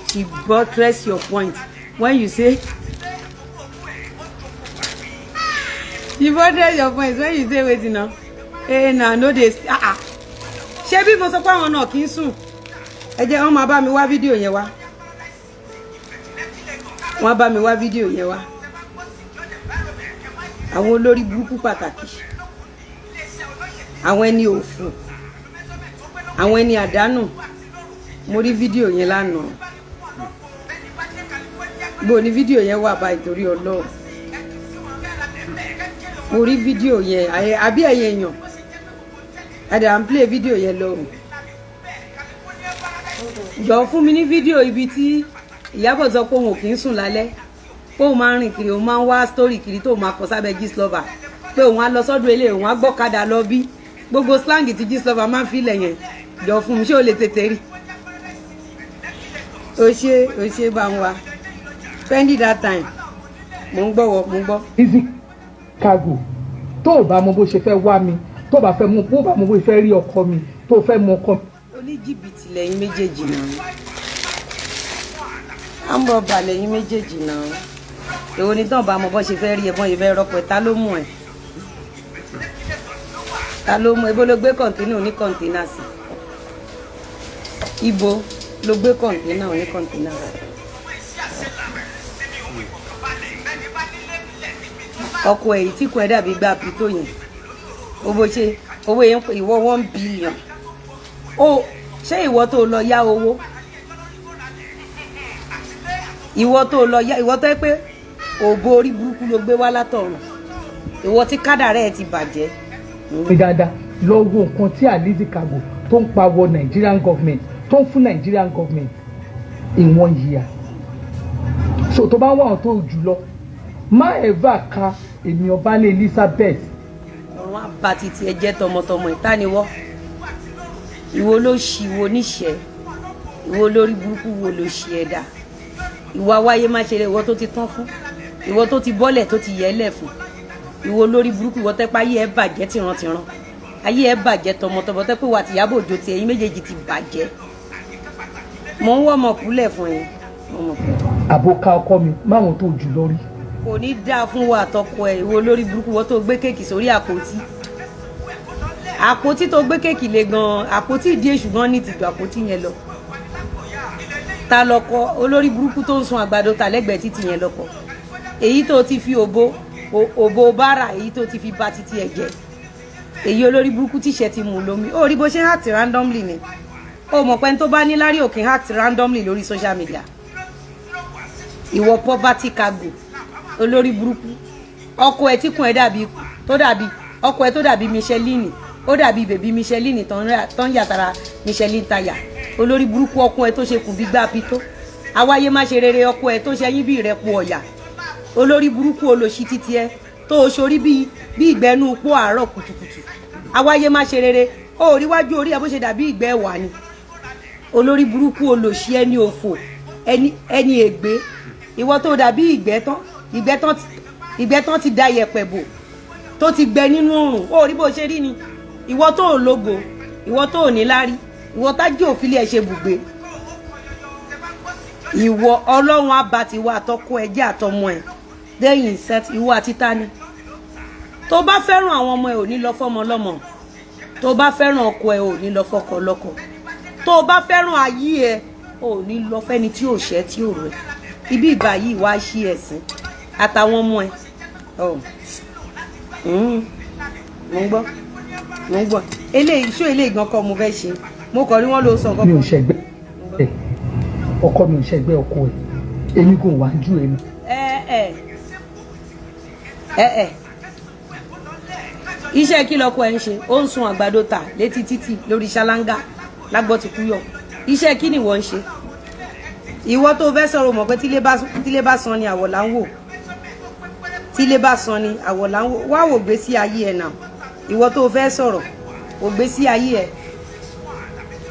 She buttress your point when you say, she buttress your point when you say wetin na eh na no dey. Ah ah, ṣé bí mo sọ pé àwọn náà kì í sùn? Ẹ jẹ́ wọ́n máa bá mi wá fídíò yẹn wá, wọ́n bá mi wá fídíò yẹn wá. Àwọn olórí burúkú pàtàkì, àwọn ẹni òfò, àwọn ẹni àdánù. Mo rí fídíò yẹn lánàá. Bó ní fídíò yẹn wà báyìí? Torí Ọlọ́run, mo rí fídíò yẹn. Àbí ẹ̀yin èèyàn, ẹ̀dà ń play fídíò yẹn lọ. Jọ fún mi ní fídíò ibi tí Ìyábọ̀ sọ pé òun ò kì í sùn lálẹ́, pé òun máa ń rìn kiri, òun máa ń wá story kiri tó máa kọ sábẹ́ Gistlover, pé òun á lọ sọ́dọ̀ ilé, òun á gbọ́kadà lọ bí gbogbo slang tí Gistlover máa ń filẹ̀ yẹn. Jọ fún mi, ṣé o lè tètè rí? O ṣe, o ṣe, bá ń wa Fendi that time. Mò ń gbọ́ wọ, mò ń gbọ́. Easy Cargo, tó o bá mọ bó ṣe fẹ́ wá mi, tó o bá fẹ́ mọ bó bá mọ bó ṣe fẹ́ rí ọkọ mi, tó o fẹ́ mọ ọkọ mi. Oníjìbìtì lẹ́yìn méjèèjì náà, àǹbọ̀bà lẹ́yìn méjèèjì náà. Èwo ni tán bá mọ bó ṣe fẹ́ rí ẹ, bọ́n ṣe fẹ́ rọ́pò ẹ? Ta ló mú ẹ? Ta ló mú ẹ? Ibo ló gbé container oní container sí? Ibo ló gbé container oní container sí? Ọkọ èyí tí kò ẹ dàbí gbà pító yẹn, owó ṣe owó yẹn. Ìwọ 1 billion o. Ṣé ìwọ tó lọ yá owó, ìwọ tó lọ yá, ìwọ tó yẹ pé òbò orí burúkú ló gbé wá látọ̀run, ìwọ tí kádàrá ẹ ti bàjẹ́. Mi dáadáa, lọ wo nǹkan tí Alizi Cargo tó ń pa wọ Nigerian government, tó ń fún Nigerian government in one year. So tó bá wà wọn tó jù lọ, má ever ka èmi Ọbalẹ̀ Elizabeth. Ọ̀run á ba titi ẹ jẹ́ tọmọtọmọ. Ìtaniwọ́, ìwọ ló ṣì, ìwọ oníṣẹ́, ìwọ olórí burúkú, wo ló ṣì ẹ̀dá, ìwọ awáyé má ṣe, ìwọ tó ti tán fún, ìwọ tó ti bọ́lẹ̀, tó ti yẹ́lẹ̀ fún, ìwọ olórí burúkú, ìwọ tẹ́pá yé ẹ bàjẹ́ tìrantìran. Ayé ẹ bàjẹ́ tọmọtọmọ tẹ́ pé wà tí Ìyábọ̀ Òjó ti ẹ̀yin méjèèjì ti bàjẹ́. Mò ń wọ́ ọmọ kúlẹ̀ fún yín, ọmọ kúlẹ̀. Àbóká ọkọ mi máwọn tó jù lọ rí. Kò ní dáa fún wa àtọkọ ẹ. Ìwọ olórí burúkú, wọ́n tó gbé cake sórí àpótí, àpótí tó gbé cake lé gan, àpótí ìdí èṣù gan ní tìjú àpótí yẹn lọ. Ta lọkọ olórí burúkú tó ń sun àgbàdo tà lẹ́gbẹ̀ẹ́ títì yẹn lọkọ? Èyí tó ti fi òbo òbo bára, èyí tó ti fi ba títí ẹ jẹ́, èyí olórí burúkú tíṣẹ́ ti mú lómi. Ó rí bó ṣe ń act randomly ni. Ó mọ̀ pé ní tó bá ní lárí òkè act randomly lórí social media. Ìwọ poverty cargo, olórí burúkú, ọkọ ẹ tí kùn ẹ dàbí, tó dàbí ọkọ ẹ tó dàbí Michelin, ó dàbí baby Michelin tó ń yàtara Michelin táyà. Olórí burúkú, ọkọ ẹ tó ṣe kùn bí gbá pitó, awáyé má ṣe rere, ọkọ ẹ tó ṣe yín bí ìrẹ́pọ̀ ọ̀yà. Olórí burúkú, olòṣì, títí ẹ tó o ṣorí bí ìgbẹ́nu pọ̀ àárọ̀ kùtùkùtù, awáyé má ṣe rere. Ó rí wájú orí ẹ bó ṣe dàbí ìgbẹ́ ẹ̀wà ni. Olórí burúkú, olòṣì, ẹni òfò, ẹni ègbé, ìwọ tó dàbí ìgbẹ́ tán, ìgbẹ́ tán, ìgbẹ́ tán ti da yẹ̀pẹ̀ bò, tó ti gbẹ nínú oòrùn. Ó rí bó ṣe rí ni. Ìwọ tó ò lógo, ìwọ tó ò níláárí, ìwọ tájú òfìlẹ̀ ẹ̀ ṣe bùgbé. Ìwọ, Ọlọ́run á ti wá àtọkọ ẹ jẹ́ àtọmọ ẹ lẹ́yìn set. Ìwọ àti tani? Tó bá fẹ́ràn àwọn ọmọ ẹ, ò ní lọ fọ́mọ lọ́mọ. Tó bá fẹ́ràn ọkọ ẹ, ò ní lọ fọ́kọ lọ́kọ. Tó bá fẹ́ràn ayé ẹ, ò ní lọ fẹ́ni tí ò ṣẹ́ tí ò rẹ̀. Ibi ìgbà yìí wá ṣí ẹ̀sìn àtàwọn ọmọ ẹ. Mo ń gbọ́, mo ń gbọ́. Eléyìí ṣó, eléyìí gan kọ́ mo fẹ́ ṣe. Mo kàn rí wọn ló sọ. Mi ò ṣẹgbẹ́ ẹ, ọkọ mi ò ṣẹgbẹ́ ọkọ ẹ, èmi kò wá ju èmi. Ẹ ẹ ẹ ẹ, iṣẹ́ kí lọkọ ẹ ń ṣe? Ó ń sun àgbàdo tà létí títì lórí ṣáláńgá lágbọ́ ti kú yọ. Iṣẹ́ kí ni wọ́n ń ṣe? Ìwọ tó fẹ́ sọ̀rọ̀, mọ̀ pé tílé bá san ni àwọ̀ là ń wò. Tílé bá san ni àwọ̀ là ń wò. Wá wò gbé sí ayé ẹ̀ náà. Ìwọ tó fẹ́ sọ̀rọ̀, wò gbé sí ayé ẹ̀.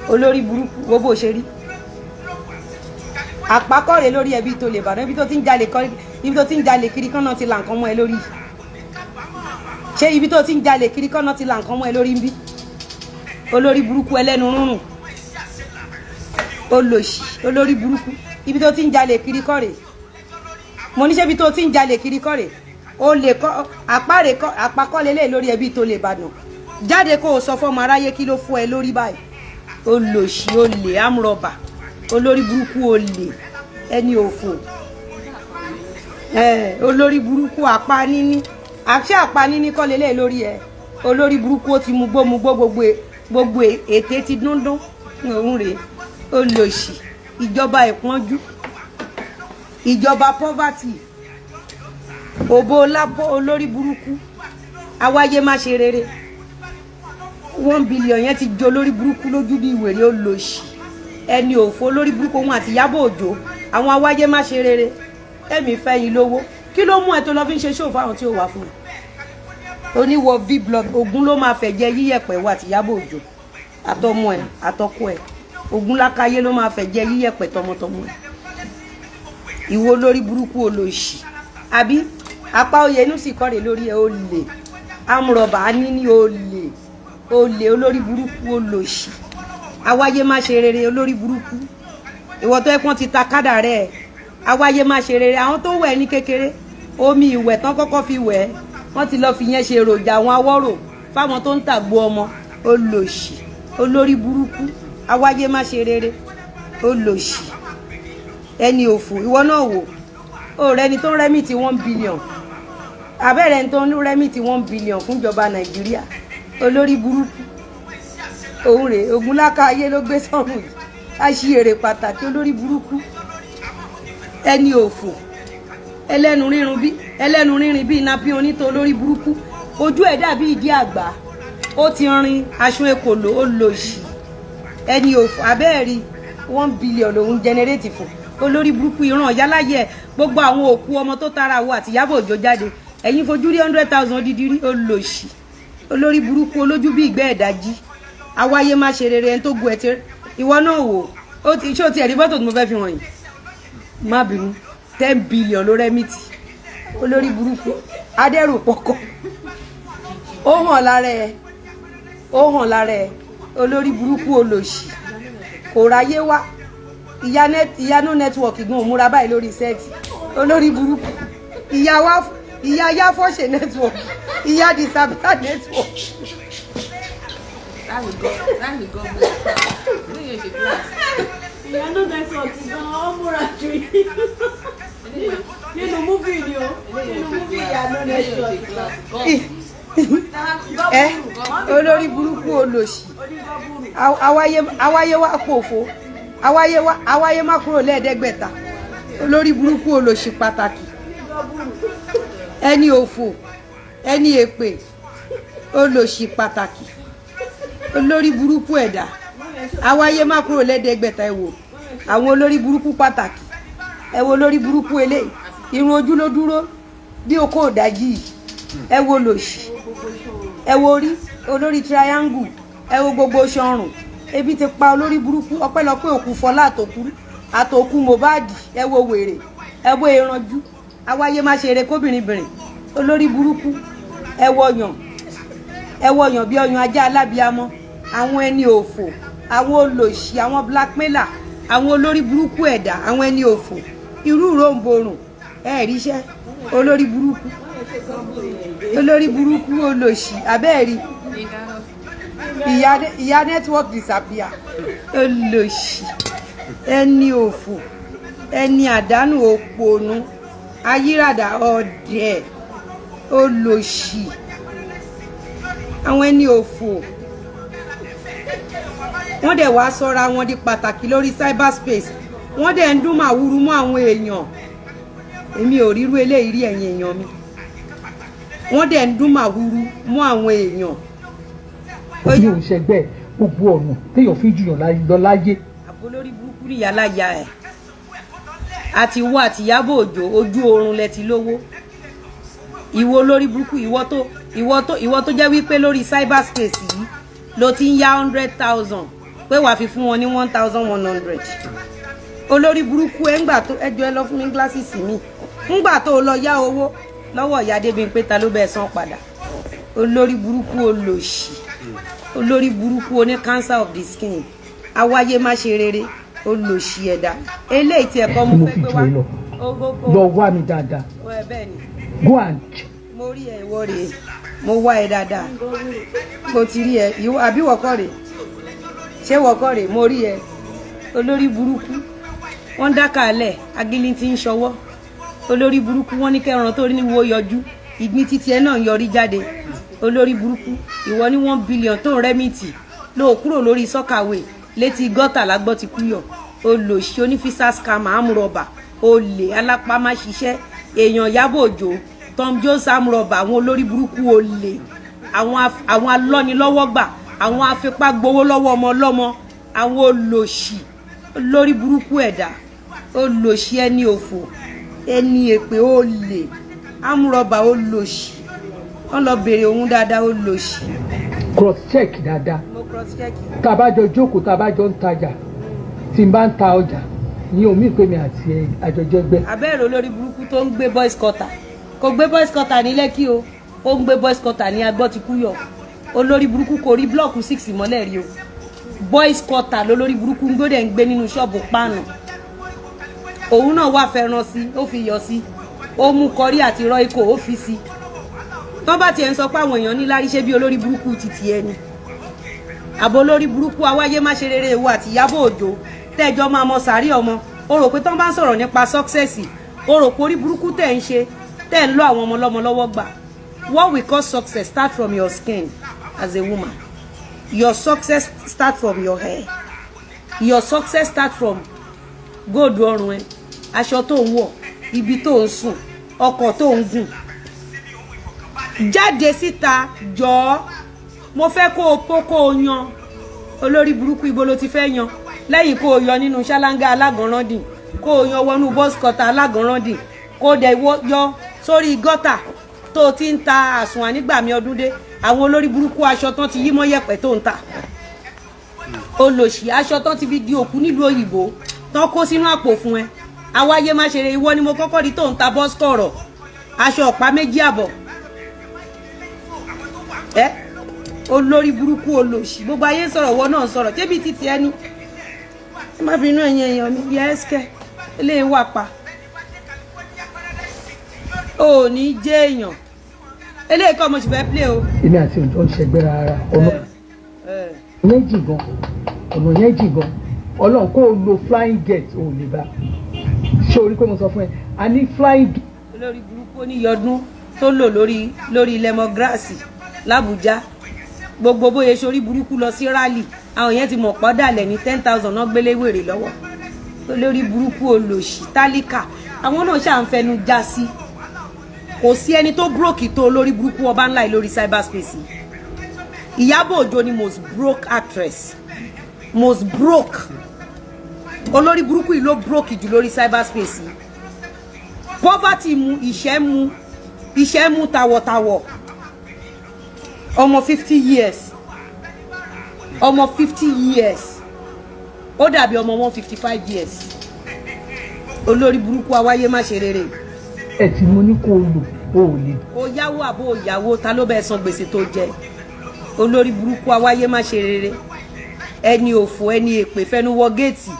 Olórí burúkú, wo bó ṣe rí. Àpákọ̀rẹ́ lórí ẹbí tó lè bàdàn, ibi tó ti ń jalè kọ́, ibi tó ti ń jalè kiri kán náà ti là nǹkan mọ́ ẹ lórí. Ṣé ibi tó ti ń jalè kiri kán náà ti là nǹkan mọ́ ẹ lórí ń bí? Olórí burúkú, ẹlẹ́nu rúrùn, olòṣì, olórí burúkú, ibi tó ti ń jalè kiri kọ́ rè. Mo ní ṣé ibi tó ti ń jalè kiri kọ́ rè? O lè kọ́ àpárè kọ́, àpákọ́lélẹ̀ lórí ẹbí tó lè bàdàn. Jáde kó o sọ fọ́mọ aráyé kí ló fọ́ ẹ lórí báyìí. Olòṣì, olè, amrọ̀bà, olórí burúkú, olè, ẹni òfò, olórí burúkú, àpá níní àṣẹ, àpá níní kọ́ lélẹ̀ lórí ẹ. Olórí burúkú, ó ti mugbó mugbó, gbogbo ètè ti dúndún òun rèé. Olòṣì, ìjọba ìpọ́njú, ìjọba poverty, òbó lápò, olórí burúkú, awáyé má ṣe rere. 1 billion yẹn ti jó olórí burúkú lójú bí wèrè. Olòṣì, ẹni òfò, olórí burúkú, òun àti Ìyábọ̀ Òjó, àwọn awáyé má ṣe rere. Ẹ̀mí fẹ́ yín lówó, kí ló mú ẹ tó lọ fi ń ṣe ṣòfò àwọn tí ó wà fún ẹ? Oníwọ v-blog, ogun ló máa fẹ́ jẹ yíyẹ̀pẹ̀ wà àti Ìyábọ̀ Òjó àtọmọ ẹ àtọkọ ẹ. Ogun lákàyé ló máa fẹ́ jẹ yíyẹ̀pẹ̀ tọmọtọmọ ẹ. Ìwọ olórí burúkú, olòṣì, àbí apá oyè inú sì kọ́rè lórí ẹ. Olè, amúrọ̀bà níní, olè, olè, olórí burúkú, olòṣì, awáyé má ṣe rere, olórí burúkú, ìwọ tó ẹpọn ti ta kádà rẹ, awáyé má ṣe rere. Àwọn tó wẹ̀ ní kékeré, omi ìwẹ̀ tán kọ́kọ́ fi wẹ̀, wọ́n ti lọ́ọ́ fi yẹn ṣe èròjà àwọn awọ́rò fáwọn tó ń tàgbo ọmọ. Olòṣì, olórí burúkú, awáyé má ṣe rere, olòṣì, ẹni òfò. Ìwọ náà wò ó rẹni tó ń remit 1 billion, abẹ́rẹ́ ẹni tó ń remit 1 billion fúnjọba Nàìjíríà. Olórí burúkú, òun rèé. Ogunláka ayé ló gbé sọ́run yìí, aṣiyèrè pàtàkì, olórí burúkú, ẹni òfò, ẹlẹ́nu rírun bí ẹlẹ́nu rírìn bí iná onítọ̀. Olórí burúkú, ojú ẹ̀ dàbí ìdí àgbà, ó ti rin aṣọ ekòló. Olòṣì, ẹni òfò, abẹ́ẹ̀rí 1 billion lòún generate fún olórí burúkú ìran ọ̀yáláyé ẹ̀. Gbogbo àwọn òkú ọmọ tó tara àwọ àti Ìyábọ̀ Òjó jáde, ẹ̀yin fojú rí 100,000 dídí rí. Olòṣì, olórí burúkú, olójú bí ìgbẹ́ ẹ̀dájí, awáyé má ṣe rere, ẹni tó gun ẹ̀ ti ìwọ náà wò ó ti ṣé o ti ẹ̀rí fọ́tò tí mo fẹ́ fi wọ̀nyí? Má bínú, 10 billion ló remit. Olórí burúkú, adẹ́rù pọkọ, ó hàn lára ẹ. Ó hàn lára ẹ, olórí burúkú, olòṣì, kò ráyé wá. Ìyá no network gan òmúra báyìí lórí set. Olórí burúkú, ìyá wa, ìyá yáfọ́ṣe network, ìyá disappear network. Láti gọ́ bó lóye ṣe class. Ìyá no network gan ọ́ múra jù yìí nínú movie ni o, nínú movie ìyá no network gan. Ẹ olórí burúkú, olòṣì, awáyé, awáyé wá pòfo, awáyé wá, awáyé má kúrò lẹ́ẹ̀ẹ́dẹ́gbẹ̀ta. Olórí burúkú, olòṣì pàtàkì, ẹni òfò, ẹni èpè, olòṣì pàtàkì, olórí burúkú ẹ̀dá, awáyé má kúrò lẹ́ẹ̀ẹ́dẹ́gbẹ̀ta. Ẹ wò àwọn olórí burúkú pàtàkì. Ẹ wo olórí burúkú eléyìí, irun ojú ló dúró bí okó òdájì yìí. Ẹ wo olòṣì, ẹ wo orí olórí triangle, ẹ wo gbogbo sọrùn. Ebi ti pa olórí burúkú. Ọpẹ́lọpẹ́ òkú Fọlá àtòkú àtòkú Mohbad. Ẹ wo wèrè, ẹ wo ìranjú, awáyé má ṣe eré kóbìnrin bìnrin, olórí burúkú. Ẹ wo ọyàn, ẹ wo ọyàn bí ọyàn ajá alábíamọ. Àwọn ẹni òfò, àwọn olòṣì, àwọn blackmailer, àwọn olórí burúkú ẹ̀dá, àwọn ẹni òfò, irú ròǹbòrùn ẹ ríṣẹ́. Olórí burúkú, olórí burúkú, olòṣì, abẹ́ẹ̀rí ìyá, ìyá network disappear, olòṣì, ẹni òfò, ẹni àdánù, òpònú ayírádà, ọ̀dẹ̀, olòṣì, àwọn ẹni òfò. Wọ́n dẹ̀ wá sọ́ra wọn di pàtàkì lórí cyberspace. Wọ́n dẹ̀ ń dún màwúrú mọ́ àwọn èèyàn. Èmi ò rírú eléyìí rí, ẹ̀yin èèyàn mi. Wọ́n dẹ̀ ń dún màwúrú mọ́ àwọn èèyàn. Mi ò ṣẹgbẹ́ gbogbo ọ̀nà téèyàn fi jùyàn lọ láyé. Àbólórí burúkú níyà láyà ẹ̀ àti wọ àti Ìyábọ̀ Òjó, ojú oorun lẹ ti lówó. Ìwọ olórí burúkú, ìwọ tó jẹ́ wípé lórí cyberspace yìí ló ti ń yá 100,000 pé wàá fi fún wọn ní 1,100. Olórí burúkú ẹ, ńgbà tó ẹjọ́ ẹ lọ fún mi glasses mi, ńgbà tó lọ yá owó lọ́wọ́ ìyá Débímpé, ta ló bẹ́ẹ̀ san padà? Olórí burúkú, olòṣì, olórí burúkú, oní cancer of the skin, awáyé má ṣe rere, olòṣì ẹ̀dá eléyìí tí ẹ̀kọ́ mo Mo fẹ́ fi gbé jù wá. ẹ lọ. Lọ wá mi dáadáa. Ẹ bẹ́ẹ̀ ni. Go and check. Mo rí ẹ, ìwọ rèé. Mo wá ẹ dáadáa, mo ti rí ẹ. Ìwọ àbí wọkọ rèé? Ṣé wọkọ rèé? Mo rí ẹ, olórí burúkú. Wọ́n dákàálẹ̀ agílí tí ń ṣọwọ́. Olórí burúkú, wọ́n ní kẹran tó rí ní wo yọjú, ìgbín títí ẹ náà ń yọrí jáde. Olórí burúkú, ìwọ ní 1 billion tó ń remit lóò kúrò lórí soakaway létí gọ́tà lágbọ́ ti kú yọ. Olòṣì, onífísà, scammer, amúrọ̀bà, olè, alápámáṣiṣẹ́ èèyàn, Ìyábọ̀ Òjó, Tom Jones, amúrọ̀bà, àwọn olórí burúkú, olè, àwọn alọ́nilọ́wọ́gbà, àwọn afipá gbowó lọ́wọ́ ọmọ ọlọ́mọ, àwọn olòṣì, olórí burúkú ẹ̀dá, olòṣì, ẹni òfò, ẹni èpè, olè, amúrọ̀bà, olòṣì. Wọ́n lọ bèrè òun dáadáa, olòṣì. Cross check dáadáa. Mo cross check. Tá a bá jọ jókòó, tá a bá jọ ń tajà, tí n bá ń ta ọjà ní omi ìpè mi àti àjọjẹgbẹ́. Abẹ́rẹ́ olórí burúkú tó ń gbé boys quarter, kò gbé boys quarter ní Lẹ́kì o, ó ń gbé boys quarter ní Agbọ́tikúyọ̀. Olórí burúkú, kò rí block six mọ́lẹ̀ rí o. Boys quarter lolórí burúkú ń gbódẹ̀ ń gbé nínú ṣọ́ọ̀bù páànù. Òun náà wá fẹ́ràn sí, ó fi yọ sí, ó mú curry àti Royco, ó fi sí. Tó bá tiẹ̀ ń sọ pé àwọn èèyàn ní lárí, ṣé bí olórí burúkú ti tiẹ̀ ni? Àbò olórí burúkú, awáyé má ṣe rere, ìwọ àti Ìyábọ̀ Òjó tẹ́jọ́ máa mọ sàárì ọmọ. O rò pé tán bá ń sọ̀rọ̀ nípa success, o rò pé orí burúkú tẹ̀ ń ṣe, tẹ̀ ń lọ àwọn ọmọ ọlọ́mọ lọ́wọ́ gbà. What we call success start from your skin as a woman. Your success start from your hair. Your success start from gold ọrùn ẹ, aṣọ tó ń wọ̀, ibi tó ń sùn, ọkọ̀ tó ń gùn. Jáde síta jọ̀ọ́, mo fẹ́ kó o pó, kó o yan. Olórí burúkú, ibo ló ti fẹ́ yan lẹ́yìn kó o yọ nínú ṣáláńgá alágànràndìn, kó o yan wọnú boys quarter alágànràndìn, kó o dẹ̀ yọ sórí gọ́tà tó o ti ń ta àsùnwọ̀n nígbàmí ọdún dé? Àwọn olórí burúkú, aṣọ tán ti yí mọ́ yẹ̀pẹ̀ tó ń ta, olòṣì, aṣọ tán ti fi di òkú nílùú òyìnbó tán kó sínú àpò fún ẹ. Awáyé má ṣeré, ìwọ ni mo kọ́kọ́ rí tó ń ta bọ́sikọ̀rọ̀, aṣọ ọ̀pá 2.5 ẹ. Olórí burúkú, olòṣì. Gbogbo ayé ń sọ̀rọ̀, wọ́n náà ń sọ̀rọ̀. Ṣébi títí ẹni ẹ má bínú, ẹ̀yin èèyàn mi. Yẹ ẹ́sìkẹ́ eléyìí wà pa, ò ní jẹ́ èèyàn. Eléyìí kọ́ mo sì fẹ́ play o. Èmi àti òjò ń ṣẹgbẹ́ rárá. Ọ̀nà yẹn jìn gan, ọ̀nà yẹn jìn gan. Ọlọ́run kó o lo flying jet, ò lè bá. Ṣé o rí pé mo sọ fún ẹ, a ní flying. Olórí burúkú, oníyọdún tó lò lórí lemongrass làbújá, gbogbo bóyá sórí burúkú lọ sí rally, àwọn yẹn ti mọ̀ pọ́ dàlẹ̀ ní 10,000 náà gbélé wèrè lọ́wọ́. Olórí burúkú, olòṣì, tálíkà. Àwọn náà ṣà ń fẹnu já sí. Kò sí ẹni tó broke tó olórí burúkú ọba ńlá yìí lórí cyberspace yìí. Ìyábọ̀ Òjó ni most broke actress, most broke. Olórí burúkú yìí ló broke jù lórí cyberspace yìí. Poverty mu, ìṣẹ́ mu, ìṣẹ́ mu tàwọ̀tàwọ̀. Ọmọ 50 years, ọmọ 50 years, ó dàbí ọmọ 155 years. Olórí burúkú, awáyé má ṣe rere. Ẹ tí mo ní kó o lò, o ò lè. O yáwó àbó o yáwó, ta ló bẹ́ẹ̀ san gbèsè tó jẹ? Olórí burúkú, awáyé má ṣe rere, ẹni òfò, ẹni èpè, fẹnu wọ géètì.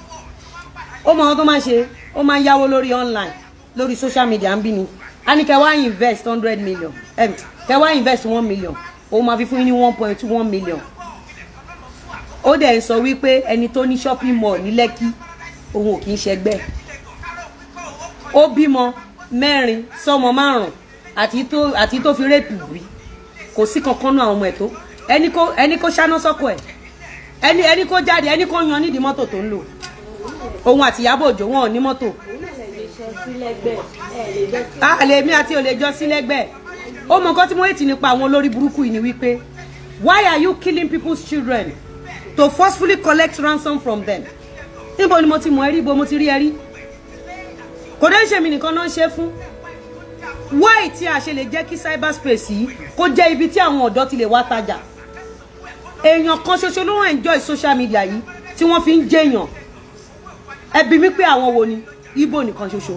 Ó mọ àwọn tó máa ṣe, ó máa ń yáwó lórí online, lórí social media ń bí ni. A ní kẹ́ wá invest 100 million, kẹ́ wá invest 1 million, ó máa fi fún yín ní 1.1 million. Ó dẹ̀ ń sọ wípé ẹni tó ní shopping mall ní Lẹ́kì, òun ò kì í ṣẹgbẹ́. Ó bímọ mẹ́rin sọmọ márùn àti tó fi rape bí. Kò sí kankan náà àwọn ọmọ ẹ̀ tó ẹni kó ṣáná sọ́kọ ẹ̀, ẹni kó jáde, ẹni kó yan nídìí mọ́tò tó ń lò. Òun àti Ìyábọ̀ Òjó, wọn ò ní mọ́tò. A lè mi àti ò lè jọ sí lẹ́gbẹ̀ẹ́. Ó mọ nǹkan tí mo hate nípa àwọn olórí burúkú yìí ni wípé, why are you killing people's children to forcefully collect ransom from them? Níbo ni mo ti mọ̀ ẹ́ rí? Ibo mo ti rí ẹ rí? Kò dé ṣèmi nìkan náà ń ṣe fún. Why tí a ṣe lè jẹ́ kí cyberspace yìí kó jẹ́ ibi tí àwọn ọ̀dọ́ ti lè wá tajà? Èèyàn kan ṣoṣo ló ń enjoy social media yìí tí wọ́n fi ń jẹyàn. Ẹ bi mí pé àwọn wo ni? Igbo nìkan ṣoṣo.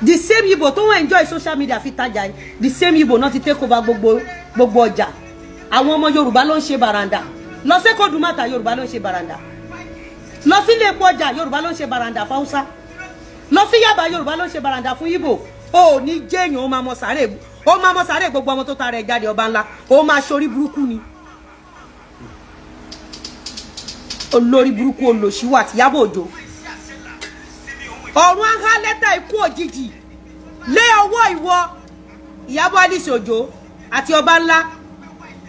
The same Igbo tó ń enjoy social media fi tajà yìí, the same Igbo náà ti take over gbogbo ọjà. Àwọn ọmọ Yorùbá ló ń ṣe bàràǹdà lọ sí Kòdùmàtà, Yorùbá ló ń ṣe bàràǹdà lọ sílé epo ọjà, Yorùbá ló ń ṣe bàràǹdà fáwùsá lọ sí Yaba, Yorùbá ló ń ṣe bàràǹdà fún Igbo. Ó ní jẹ́yàn, ó máa mọ sàárè, ó máa mọ sàárè gbogbo ọmọ tó tara ẹ̀ jáde. Ọba ńlá, ó máa ṣorí burúkú ni. Olórí burúkú, olòṣìwà àti Ìyábọ̀ Òjó, ọ̀run á há lẹ́tà ikú òjijì lé ọwọ́ ìwọ Ìyábọ̀ Alice Òjó àti ọba ńlá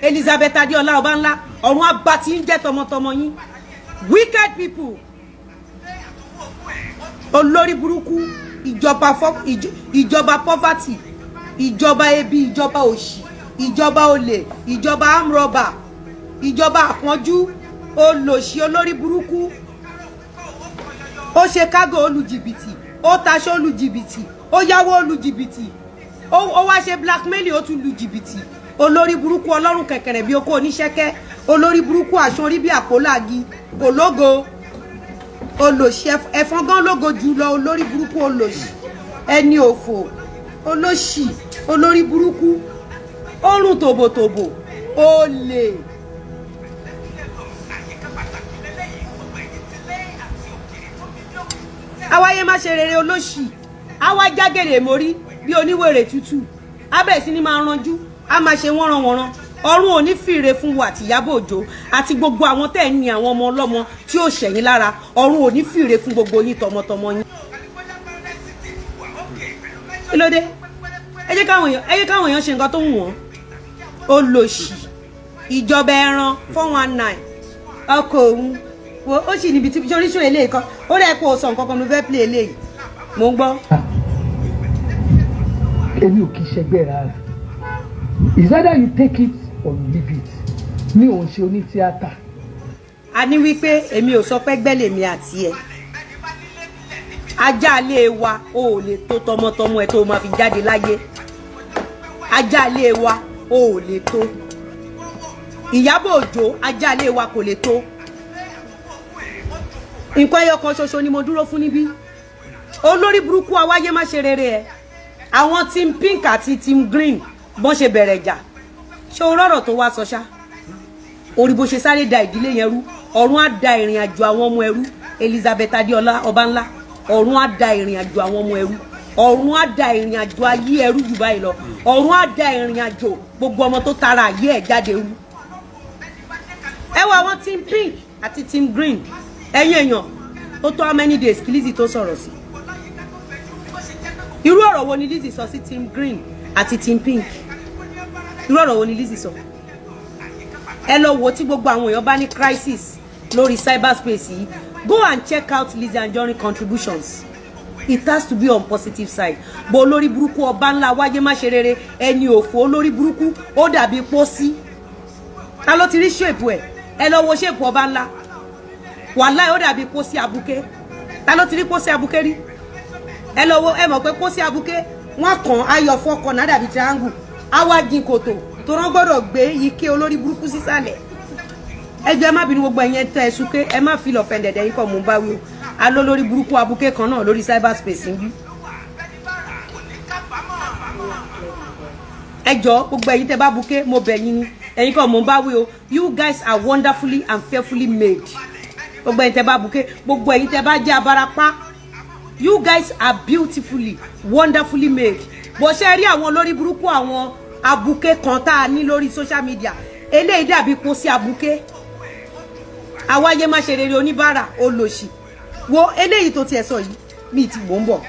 Elizabeth Adéọlá. Ọba ńlá, ọ̀run abá tí ń jẹ́ tọmọtọmọ yín. Wicked people, olórí burúkú. Ìjọba ìjọba poverty, ìjọba ebi, ìjọba òṣì, ìjọba olè, ìjọba amrọ̀bà, ìjọba àpọ́njú, olòṣì, olórí burúkú. Ó ṣe kágò olùjìbìtì, ó taṣọ olùjìbìtì, ó yáwó olùjìbìtì, ó wá ṣe blackmail, ó tún lu jìbìtì. Olórí burúkú, ọlọ́run kẹ̀kẹ̀rẹ̀ bí okó oníṣẹ́kẹ́. Olórí burúkú, aṣọ orí bí àpòlági, kò lógo. Olòṣì, ẹ̀fọn gan lógo jù lọ. Olórí burúkú, olòṣì, ẹni òfò, olóṣì, olórí burúkú, orun tòbòtòbò, olè. Awáyé má ṣe rere, olóṣì, àwa jágèrè mórí bí oníwèrè tútù, abẹ́ sí ni máa ranjú, a máa ṣe wọ́nranwọ̀nran. Ọ̀run ò ní fìrè fún wa àti Ìyábọ̀ Òjó àti gbogbo àwọn tẹ́ ẹ̀ ní àwọn ọmọ ọlọ́mọ tí ó ṣẹ̀yìn lára. Ọ̀run ò ní fìrè fún gbogbo yín tọmọtọmọ yín. Kí ló dé? Ẹ jẹ́ káwọn èèyàn ṣe nǹkan tó wù wọ́n. Olòṣì, ìjọba ẹran 419, ọkọ̀ òun wo ó sì níbi tí oríṣi eléyìí kan ó rẹ̀ kó o sọ nǹkan kan. Mo fẹ́ play eléyìí, mò ń gbọ́. Èmi ò kì í ṣẹgbẹ́ rárá. It's either you take it or you leave it. Mi ò ń ṣe onítíátà. A ní wípé èmi ò sọ pé gbẹ́lẹ̀ mi àti ẹ̀ ajá ilé wa, o ò lè tó tọmọtọmọ ẹ tó o máa fi jáde láyé. Ajá ilé wa, o ò lè tó. Ìyábọ̀ Òjó, ajá ilé wa kò lè tó. Nǹkan ẹyọ kan ṣoṣo ni mo dúró fún níbí. Olórí burúkú, awáyé má ṣe rere ẹ. Àwọn team pink àti team green, bọ́n ṣe bẹ̀rẹ̀ ìjà. Ṣé o rọ̀rọ̀ tó wá sọ ṣá? Orí bó ṣe sáré da ìdílé yẹn rú. Ọ̀run á da ìrìn àjò àwọn ọmọ ẹrú. Elizabeth Adéọlá Ọbánlá, ọ̀run á da ìrìn àjò àwọn ọmọ ẹrú. Ọ̀run á da ìrìn àjò ayé ẹrú jù báyìí lọ. Ọ̀run á da ìrìn àjò gbogbo ọmọ tó tara ayé ẹ̀ jáde rú. Ẹ wo àwọn team pink àti team green. Ẹ̀yin èèyàn, ó tó how many days kí Lizzy tó sọ̀rọ̀ sí? Irú ọ̀rọ̀ wo ni Lizzy sọ sí team green àti team pink? Irú ọ̀rọ̀ wo ni Lizzy sọ? Ẹ lọ wo tí gbogbo àwọn èèyàn bá ní crisis lórí cyberspace yìí, go and check out Lizzy Anjorin contributions. It has to be on positive side. Bó olórí burúkú ọba ńlá wáyé má ṣe rere, ẹni òfò, olórí burúkú, ó dàbí pósí. Ta ló ti rí shape ẹ? Ẹ lọ wo shape ọba ńlá. Wàláì, ó dàbí pósí abuké. Ta ló ti rí pósí abuké rí? Ẹ lọ wo. Ẹ mọ̀ pé pósí abuké, wọ́n kàn ayọ̀ fọkàn náà dàbí triangle, á jin kòtò tó rán, gbọ́dọ̀ gbé ike olórí burúkú sísàlẹ̀. Ẹ jọ̀ọ́, ẹ má bínú. Gbogbo ẹ̀yin tẹ́ ẹ súnké, ẹ má feel offended. Ẹ̀yin kọ́ mò ń bá wí o. Aló lórí burúkú abuké kan náà lórí cyberspace ń bí. Ẹ jọ̀ọ́, gbogbo ẹ̀yin tẹ́ bá buké, mo bẹ̀ yín ni. Ẹ̀yin kọ́ mò ń bá wí o. You guys are wonderfully and fearfully made. Gbogbo ẹ̀yin tẹ́ bá buké, gbogbo ẹ̀yin tẹ́ bá jẹ́ abarapá, you guys are beautifully, wonderfully made. Bó ṣe rí àwọn olórí burúkú, àwọn abuké kan tá a ní lórí social media, eléyìí dàbí pósí abuké. Àwáyé má ṣe rere, oníbàárà, olòṣì. Wo eléyìí tó tiẹ̀ sọ yìí, mi ti wò ń bọ̀.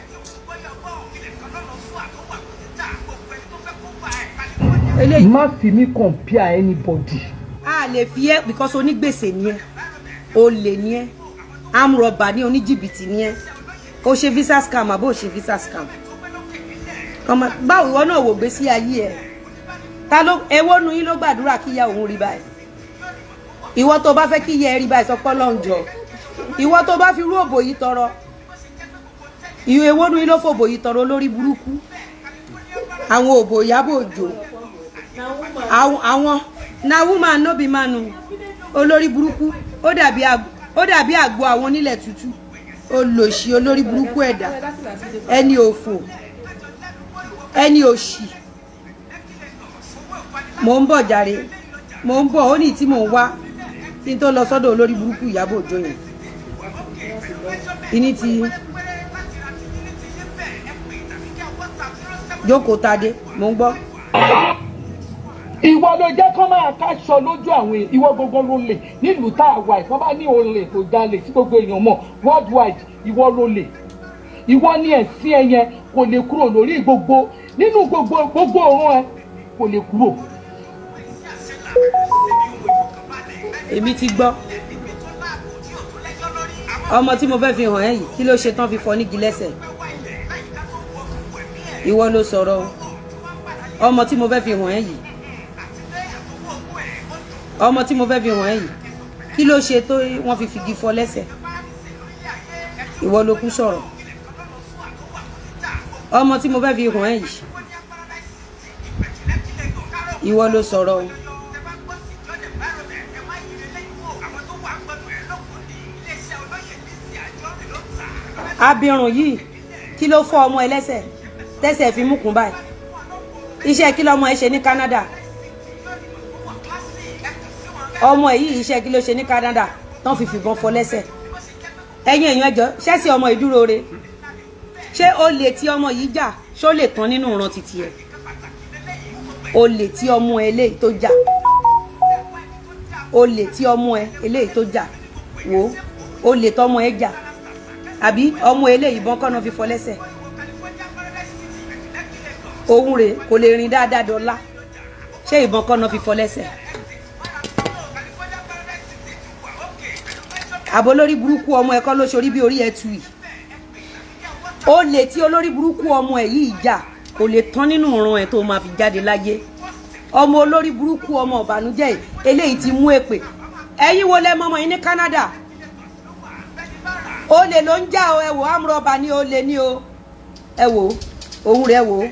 Eléyìí. Má fi mí compare anybody. A lè fi ẹ́ because onígbèsè ni ẹ́, olè ni ẹ́, amrọ̀bà ní, oníjìbìtì ni ẹ́. Ó ṣe visa scam àbó ṣe visa scam? Kọ́mọ báwo ìwọ náà wò gbé sí ayé ẹ̀? Ta ló ewó nu yín ló gbàdúrà kí ìyá òun rí báyìí? Ìwọ tó bá fẹ́ kí ìyá ẹ rí báyìí, sọ pé Ọlọ́run jọ. Ìwọ tó bá fi rú òbò yìí tọrọ, ìwọ ewó nu yín ló fòbò yìí tọrọ? Olórí burúkú, àwọn òbò Ìyábọ̀ Òjó, àwọn na woman no be man o. Olórí burúkú, ó dàbí àgbo àwọn onílẹ̀ tútù. Olòṣì, olórí burúkú ẹ̀dá, ẹni òfò, ẹni òṣì. Mò ń bọ̀ jàre, mò ń bọ̀. Ó ní tí mò ń wá kí n tó lọ sọ́dọ̀ olórí burúkú Ìyábọ̀ Òjó yẹn ìní ti jókòó tadé. Mò ń gbọ́. Ìwọ ló jẹ́ kán máa káṣọ lójú àwọn èèyàn. Ìwọ gbogbo ló lè nílùú tá a wà. Ìfọ́n bá ní olè tó jalè tí gbogbo èèyàn mọ̀ worldwide, ìwọ ló lè. Ìwọ ní ẹ̀sìn ẹ yẹn kò lè kúrò lórí gbogbo nínú gbogbo gbogbo òórùn ẹ kò lè kúrò. Èmi ti gbọ́. Ọmọ tí mo fẹ́ fi hàn ẹ́ yìí, kí ló ṣe tán fi fọ́ nígi lẹ́sẹ̀? Ìwọ ló sọ̀rọ̀ o. Ọmọ tí mo fẹ́ fi hàn ẹ́ yìí, ọmọ tí mo fẹ́ fi hàn ẹ́ yìí, kí ló ṣe tó wọ́n fi figi fọ́ lẹ́sẹ̀? Ìwọ ló kú sọ̀rọ̀. Ọmọ tí mo fẹ́ fi hàn ẹ́ yìí, ìwọ ló sọ̀rọ̀ o. Abirùn yìí, kí ló fọ́ ọmọ ẹlẹ́sẹ̀ tẹ́sẹ̀ fi mú kún báyìí? Iṣẹ́ kí lọmọ ẹ ṣe ní Canada? Ọmọ ẹ yìí, iṣẹ́ kí ló ṣe ní Canada tán fi fìbọn fọ́ lẹ́sẹ̀? Ẹ̀yin èèyàn, ẹjọ́ ṣẹ́sì ọmọ ìdúró re, ṣé olè tí ọmọ yìí jà, ṣó lè tán nínú ìran títí ẹ? Olè tí ọmọ ẹ eléyìí tó jà, olè tí ọmọ ẹ eléyìí tó jà, wò olè tọmọ ẹ jà, àbí ọmọ eléyìí ìbọn kọ́nà fi fọ́ lẹ́sẹ̀? Òun rè kò lè rìn dáadáa dọ́là. Ṣé ìbọn kọ́nà fi fọ́ lẹ́sẹ̀? Àbò lórí burúkú ọmọ ẹ kọ́ ló ṣorí bí orí ẹ tu yìí? Olè tí olórí burúkú ọmọ ẹ yìí jà kò lè tán nínú ìran ẹ tó máa fi jáde láyé. Ọmọ olórí burúkú, ọmọ ìbànújẹ́ yìí, eléyìí ti mú èpè. Ẹ̀yin wo lẹ mọmọ yìí ní Canada? Olè ló ń jà o. Ẹ wò, amúrọ̀bà ní olè ní o. Ẹ wò òun rẹ, wò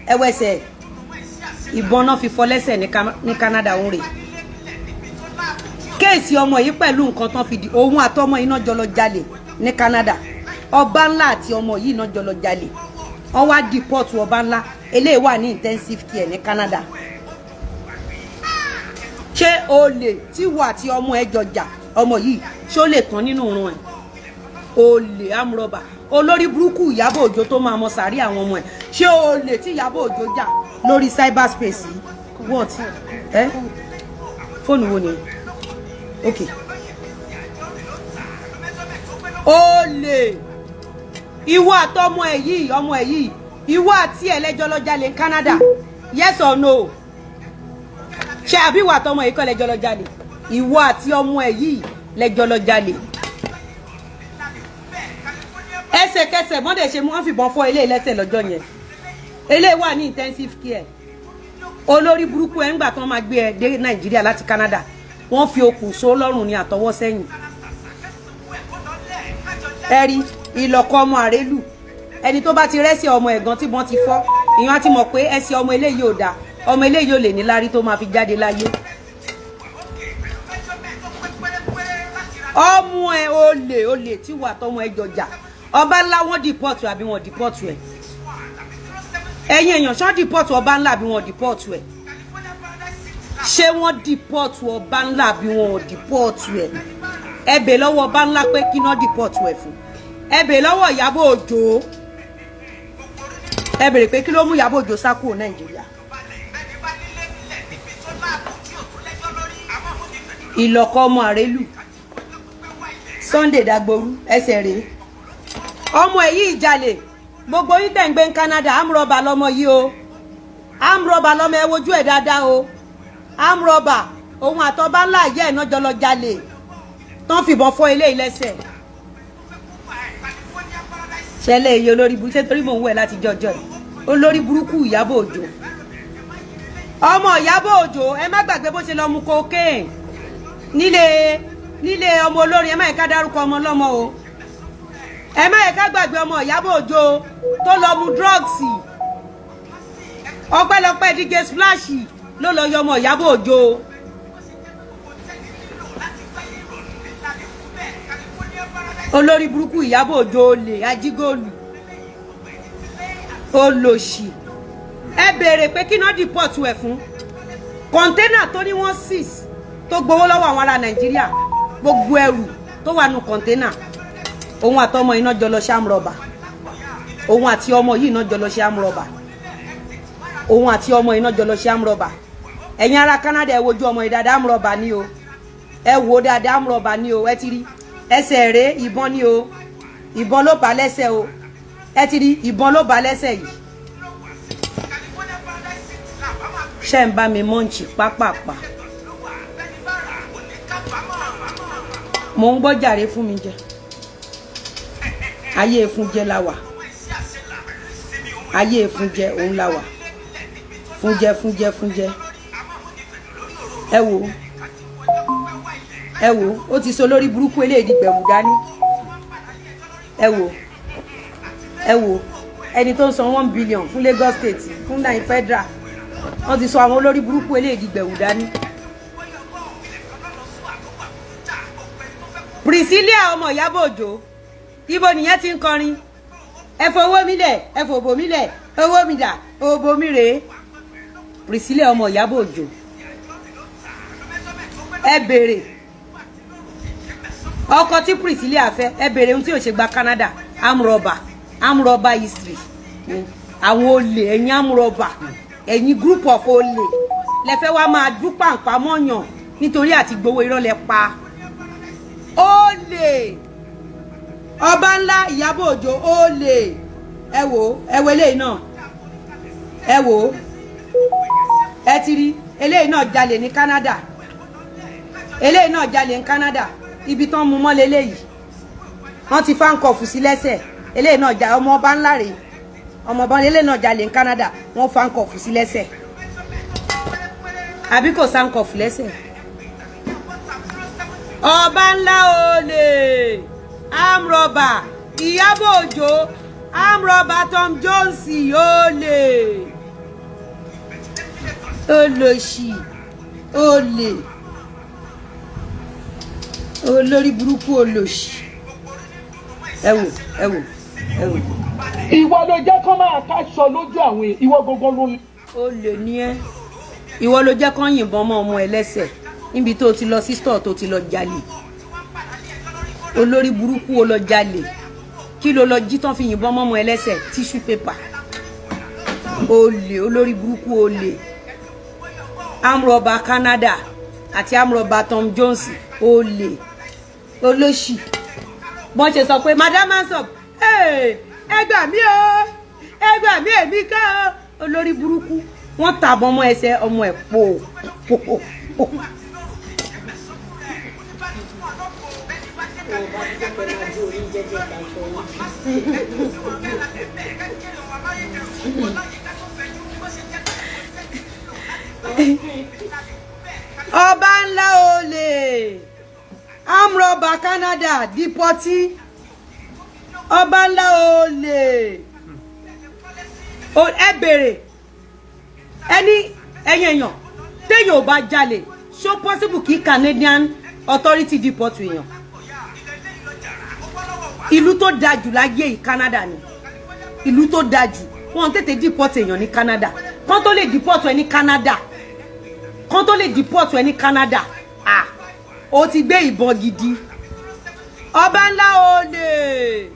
ẹ wẹsẹ̀, ìbọn náà fi fọ́ lẹ́sẹ̀ ní Canada. Òun rè case ọmọ yìí pẹ̀lú nǹkan tán fi di òun àtọmọ yìí náà jọlọ jalè ní Canada. Ọba ńlá àti ọmọ yìí náà jọlọ jalè, wọ́n wá deport ọba ńlá. Eléyìí wà ní intensive care ní Canada. Ṣé olè tí wà àti ọmọ ẹ jọjà, ọmọ yìí, ṣó lè tán nínú ìran ẹ? Olè, amúrọ̀bà, olórí burúkú Ìyábọ̀ Òjó tó máa mọ sàárì àwọn ọmọ ẹ. Ṣé olè tí Ìyábọ̀ Òjó jà lórí cyberspace yìí? What? Ẹ fóònù wo ni? Ok, olè, ìwọ àtọmọ ẹ yìí, ọmọ ẹ yìí, ìwọ àti ẹ lẹ́jọ́ lọ jalè ní Canada, yes or no? Ṣé àbí ìwọ àtọmọ yìí kọ́ lẹ́jọ́ lọ jalè? Ìwọ àti ọmọ ẹ yìí lẹ́jọ́ lọ jalè. Ẹsẹ̀kẹsẹ̀ mọ́dẹ̀ ṣe mú, wọ́n fìbọn fọ́ ilé lẹ́sẹ̀ lọ́jọ́ yẹn. Eléyìí wà ní intensive care. Olórí burúkú ẹ̀ ń gbà tán máa gbé ẹ dé Nàìjíríà láti Canada, wọ́n fi okùn so lọ́rùn ní àtọwọ́ sẹ́yìn. Ẹ rí ìlọ̀kọ ọmọ àrélù, ẹni tó bá ti rẹ́sẹ̀ ọmọ ẹ̀gán tí wọ́n ti fọ́, ìyẹn á ti mọ̀ pé ẹsẹ̀ ọmọ eléyìí ò dáa, ọmọ eléyìí ò lè ní lárí tó máa fi jáde láyé. Ọmọ ẹ olè, olè tí wà tọmọ ẹ jọjà, ọba ńlá, wọ́n deport àbí wọ́n deport ẹ? Ẹ̀yin èèyàn, ṣọ́ deport ọba ńlá àbí wọ́n deport ẹ? Ṣé wọ́n deport ọba ńlá àbí wọ́n deport ẹ? Ẹ bè lọ́wọ́ ọba ńlá pé kí náà deport ẹ fún. Ẹ bè lọ́wọ́ Ìyábọ̀ Òjó, ẹ bèrè pé kí ló mú Ìyábọ̀ Òjó sá kúrò Nàìjíríà. Ìlọ̀kọ ọmọ àrélù, Sunday Dagboru, ẹsẹ̀ rèé. Ọmọ èyí ìjalè, gbogbo yín tẹ̀ ń gbé ní Canada, amúrọ̀bà lọmọ yìí o, amúrọ̀bà lọmọ ẹ, wojú ẹ̀ dáadáa o, amúrọ̀bà. Òun àtọ́ba ńlá yẹ́ ẹ̀ náà jọ lọ jalè tán, fìbọn fọ́ ilé ìlẹ́sẹ̀. Ṣẹlẹ̀ èyí, olórí burúkú, ṣé torí mò ń wẹ̀ láti jọjọ́ ẹ̀? Olórí burúkú Ìyábọ̀ Òjó, ọmọ Ìyábọ̀ Òjó, ẹ má gbàgbé bó ṣe lọ mu cocaine nílé nílé ọmọ olórin. Ẹ má yẹ ká dárúkọ ọmọ ọlọ́mọ o. Ẹ má yẹ ká gbàgbé ọmọ Ìyábọ̀ Òjó tó lọ mu drugs. Ọpẹ́lọpẹ́ DJ Splash ló lọ yọ ọmọ Ìyábọ̀ Òjó. Olórí burúkú Ìyábọ̀ Òjó, olè, ajígóòlù, olòṣì. Ẹ béèrè pé kí náà deport ẹ̀ fún. Container tó ní wọ́n six tó gbowó lọ́wọ́ àwọn ará Nàìjíríà, gbogbo ẹrù tó wà nù container, òun àtọmọ iná jọ lọ ṣe àmúrọ̀bà. Òun àti ọmọ yìí iná jọ lọ ṣe àmúrọ̀bà. Òun àti ọmọ iná jọ lọ ṣe àmúrọ̀bà. Ẹ̀yin ará Canada, ẹ wojú ọmọ yìí dáadáa, àmúrọ̀bà ni o. Ẹ wò ó dáadáa, àmúrọ̀bà ni o. Ẹ ti rí ẹsẹ̀ rẹ̀, ìbọn ni o, ìbọn ló bá lẹ́sẹ̀ o. Ẹ ti rí, ìbọn ló bá lẹ́sẹ̀ yìí. Ṣé ń bá mi mọ́ǹchì pápápá? Mò ń gbọ́ jàre fún mi jẹ. Ayé efun jẹ la wà, ayé efun jẹ òun la wà. Fúnjẹ, fúnjẹ, fúnjẹ. Ẹ wò, ẹ wò, ó ti so lórí burúkú eléyìí di gbẹ̀wù dání. Ẹ wò, ẹ wò, ẹni tó ń san 1 billion fún Lagos State, fún nine federal, wọ́n ti sọ àwọn olórí burúkú eléyìí di gbẹ̀wù dání. Priscilla ọmọ Ìyábọ̀ Òjó, ibo nìyẹn ti ń kọrin? Ẹ fowó mi lẹ̀, ẹ fòbò mi lẹ̀, owó mi dà, òbò mi rèé. Priscilla ọmọ Ìyábọ̀ Òjó, ẹ béèrè ọkọ tí Priscilla fẹ́, ẹ béèrè ohun tí ò ṣe gba Canada. Amrọ̀bà, amrọ̀bà history àwọn olè, ẹ̀yin amrọ̀bà, ẹ̀yin group of olè lẹ́fẹ́ wá máa dúpàǹpá mọ́yàn nítorí àti gbowó. Irọ́ lẹ pa. Olè, ọba ńlá Ìyábọ̀ Òjó, olè. Ẹ wò, ẹ wo eléyìí náà, ẹ wò, ẹ ti rí eléyìí náà jalè ní Canada. Eléyìí náà jalè ní Canada, ibi tán mú mọ́ leléyìí, wọ́n ti fáńkọ̀fù sí lẹ́sẹ̀. Eléyìí náà jà, ọmọ ọba ńlá rèé, ọmọ ọba eléyìí náà jalè ní Canada, wọ́n fáńkọ̀fù sí lẹ́sẹ̀. Àbí kò sáńkọ̀fù lẹ́sẹ̀? Ọba ńlá, olè, amrọ̀bà Ìyábọ̀ Òjó, amrọ̀bà Tom Jones, olè, olòṣì, olè, olórí burúkú, olòṣì. Ẹ wò, ẹ wò, ẹ wò. Ìwọ ló jẹ́ kó máa káṣọ lójú àwọn èèyàn, ìwọ gangan ló. Olè ní ẹ, ìwọ ló jẹ́ kán yìnbọn mọ́ ọmọ ẹ lẹ́sẹ̀. Níbi tó ti lọ sí store, tó ti lọ jalè, olórí burúkú, ó lọ jalè. Kí ló lọ jí tán fi yìnbọn mọ́mọ́ ẹlẹ́sẹ̀? Tissue paper. Olè, olórí burúkú, olè, amrọ̀bà Canada àti amrọ̀bà Tom Jones, olè, olóṣì. Bọ́n ṣe sọ pé madam ansop, ẹ gbà mí o, ẹ gbà mí, èmi ká o. Olórí burúkú, wọ́n tàbọn mọ́ ẹsẹ̀ ọmọ ẹ̀ pò pò pò. Ọba ńlá, olè, amrọ̀bà Canada, deportee, ọba ńlá, olè. Ẹ bèrè ẹni ẹ̀yin èèyàn, téèyàn ò bá jalè, ṣó possible kí Canadian authority deport èèyàn? Ìlú tó dáa jù láyé yìí, Canada ni ìlú tó dáa jù. Wọn tètè deport èèyàn ní Canada. Kán tó lè deport ẹ ní Canada, kán tó lè deport ẹ ní Canada, ah, o ti gbé ìbọn gidi. Ọba ńlá, olè,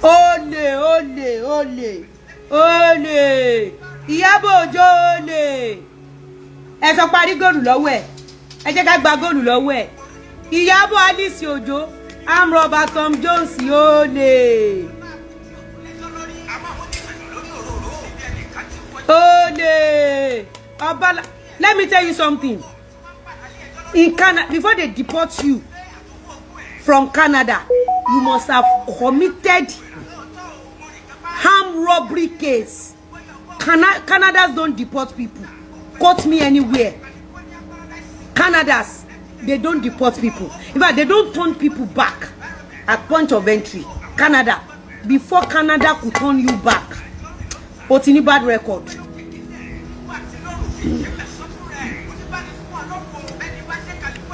olè, olè, olè, olè. Ìyábọ̀ Òjó, olè. Ẹ sọ parí góòlù lọ́wọ́ ẹ̀, ẹ jẹ́ ká gba góòlù lọ́wọ́ ẹ̀. Ìyábọ̀ Alice Òjó, amrọ̀bà Tom Jones, olè, olè, ọba. Let me tell you something. In Canada, before they deport you from Canada, you must have committed armed robbery case. Canadas don't deport people. Quote me anywhere. Canadas, they don't deport people. In fact, they don't turn people back at point of entry. Canada, before Canada could turn you back, o ti ní bad record.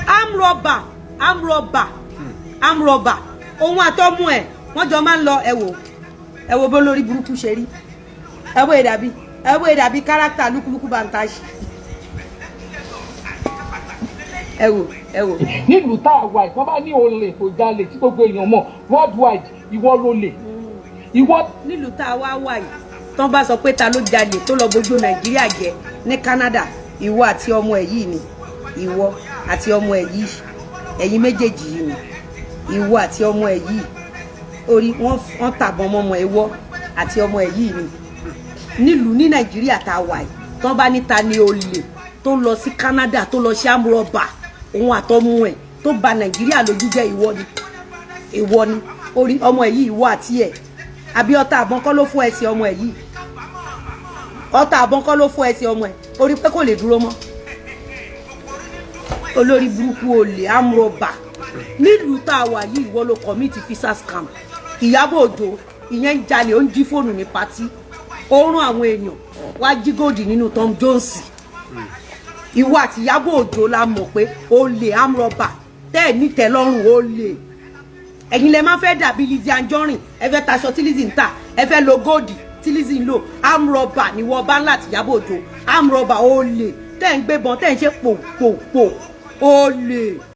Arm robber, arm robber, arm robber. Òun àtọmú ẹ̀ wọ́n jọ máa ń lọ. Ẹ wò, ẹ wò bó lórí burúkú ṣe rí. Ẹ wò ìdàbí, ẹ wò ìdàbí kárátà lúkúlúkú bàǹtàṣì. Ẹ wò, ẹ wò. Nílùú tá a wà yìí, wọ́n bá ní olè tó jalè tí gbogbo èèyàn mọ̀ worldwide, ìwọ ló lè, ìwọ. Nílùú tá a wá wà yìí, tán bá sọ pé ta ló jalè tó lọ bójú Nàìjíríà jẹ ní Canada, ìwọ àti ọmọ ẹ yìí ni. Ìwọ àti ọmọ ẹ yìí, ẹ̀yin méjèèjì yìí ni. Ìwọ àti ọmọ ẹ yìí, orí wọn tàbọn mọmọ ẹ. Wọ àti ọmọ ẹ yìí ni. Nílùú ní Nàìjíríà tá a wà yìí, tán bá níta ni olè tó lọ sí Canada, tó lọ sí amúrọ̀bà, òun àtọmọ ẹ tó bà Nàìjíríà lójú jẹ́, ìwọ ni, ìwọ ni. Orí ọmọ ẹ yìí, ìwọ àti ẹ, àbí ọta àbọn kọ́ ló fún ẹ sí ọmọ ẹ yìí? Ọta àbọn kọ́ ló fún ẹ sí ọmọ ẹ? Orí pé kò lè dúró mọ́. Olórí burúkú, olè, amúrọ̀bà. Nílùú tá a wà yìí, ìwọ ló commit visa scam. Ìyábọ̀ Òjó, ìyẹn ń jalè, ó ń jí fóònù ní party, ó rán àwọn èèyàn wá jí gold nínú Tom Jones. Ìwọ àti Ìyábọ̀ Òjó la mọ̀ pé olè, amúrọ̀bà, tẹ́ ẹ̀ nítẹ̀lọ́rùn, olè. Ẹ̀yin lẹ máa fẹ́ dàbí Lizzy Anjorin. Ẹ fẹ́ taṣọ tí Lizzy ń tà, ẹ fẹ́ lo gold tí Lizzy ń lò. Amúrọ̀bà ni wọ́n bá ńlá àti Ìyábọ̀ Òjó. Amúrọ̀bà, olè, tẹ́ ń gbébọn, tẹ́ ń ṣe pò pò pò, olè.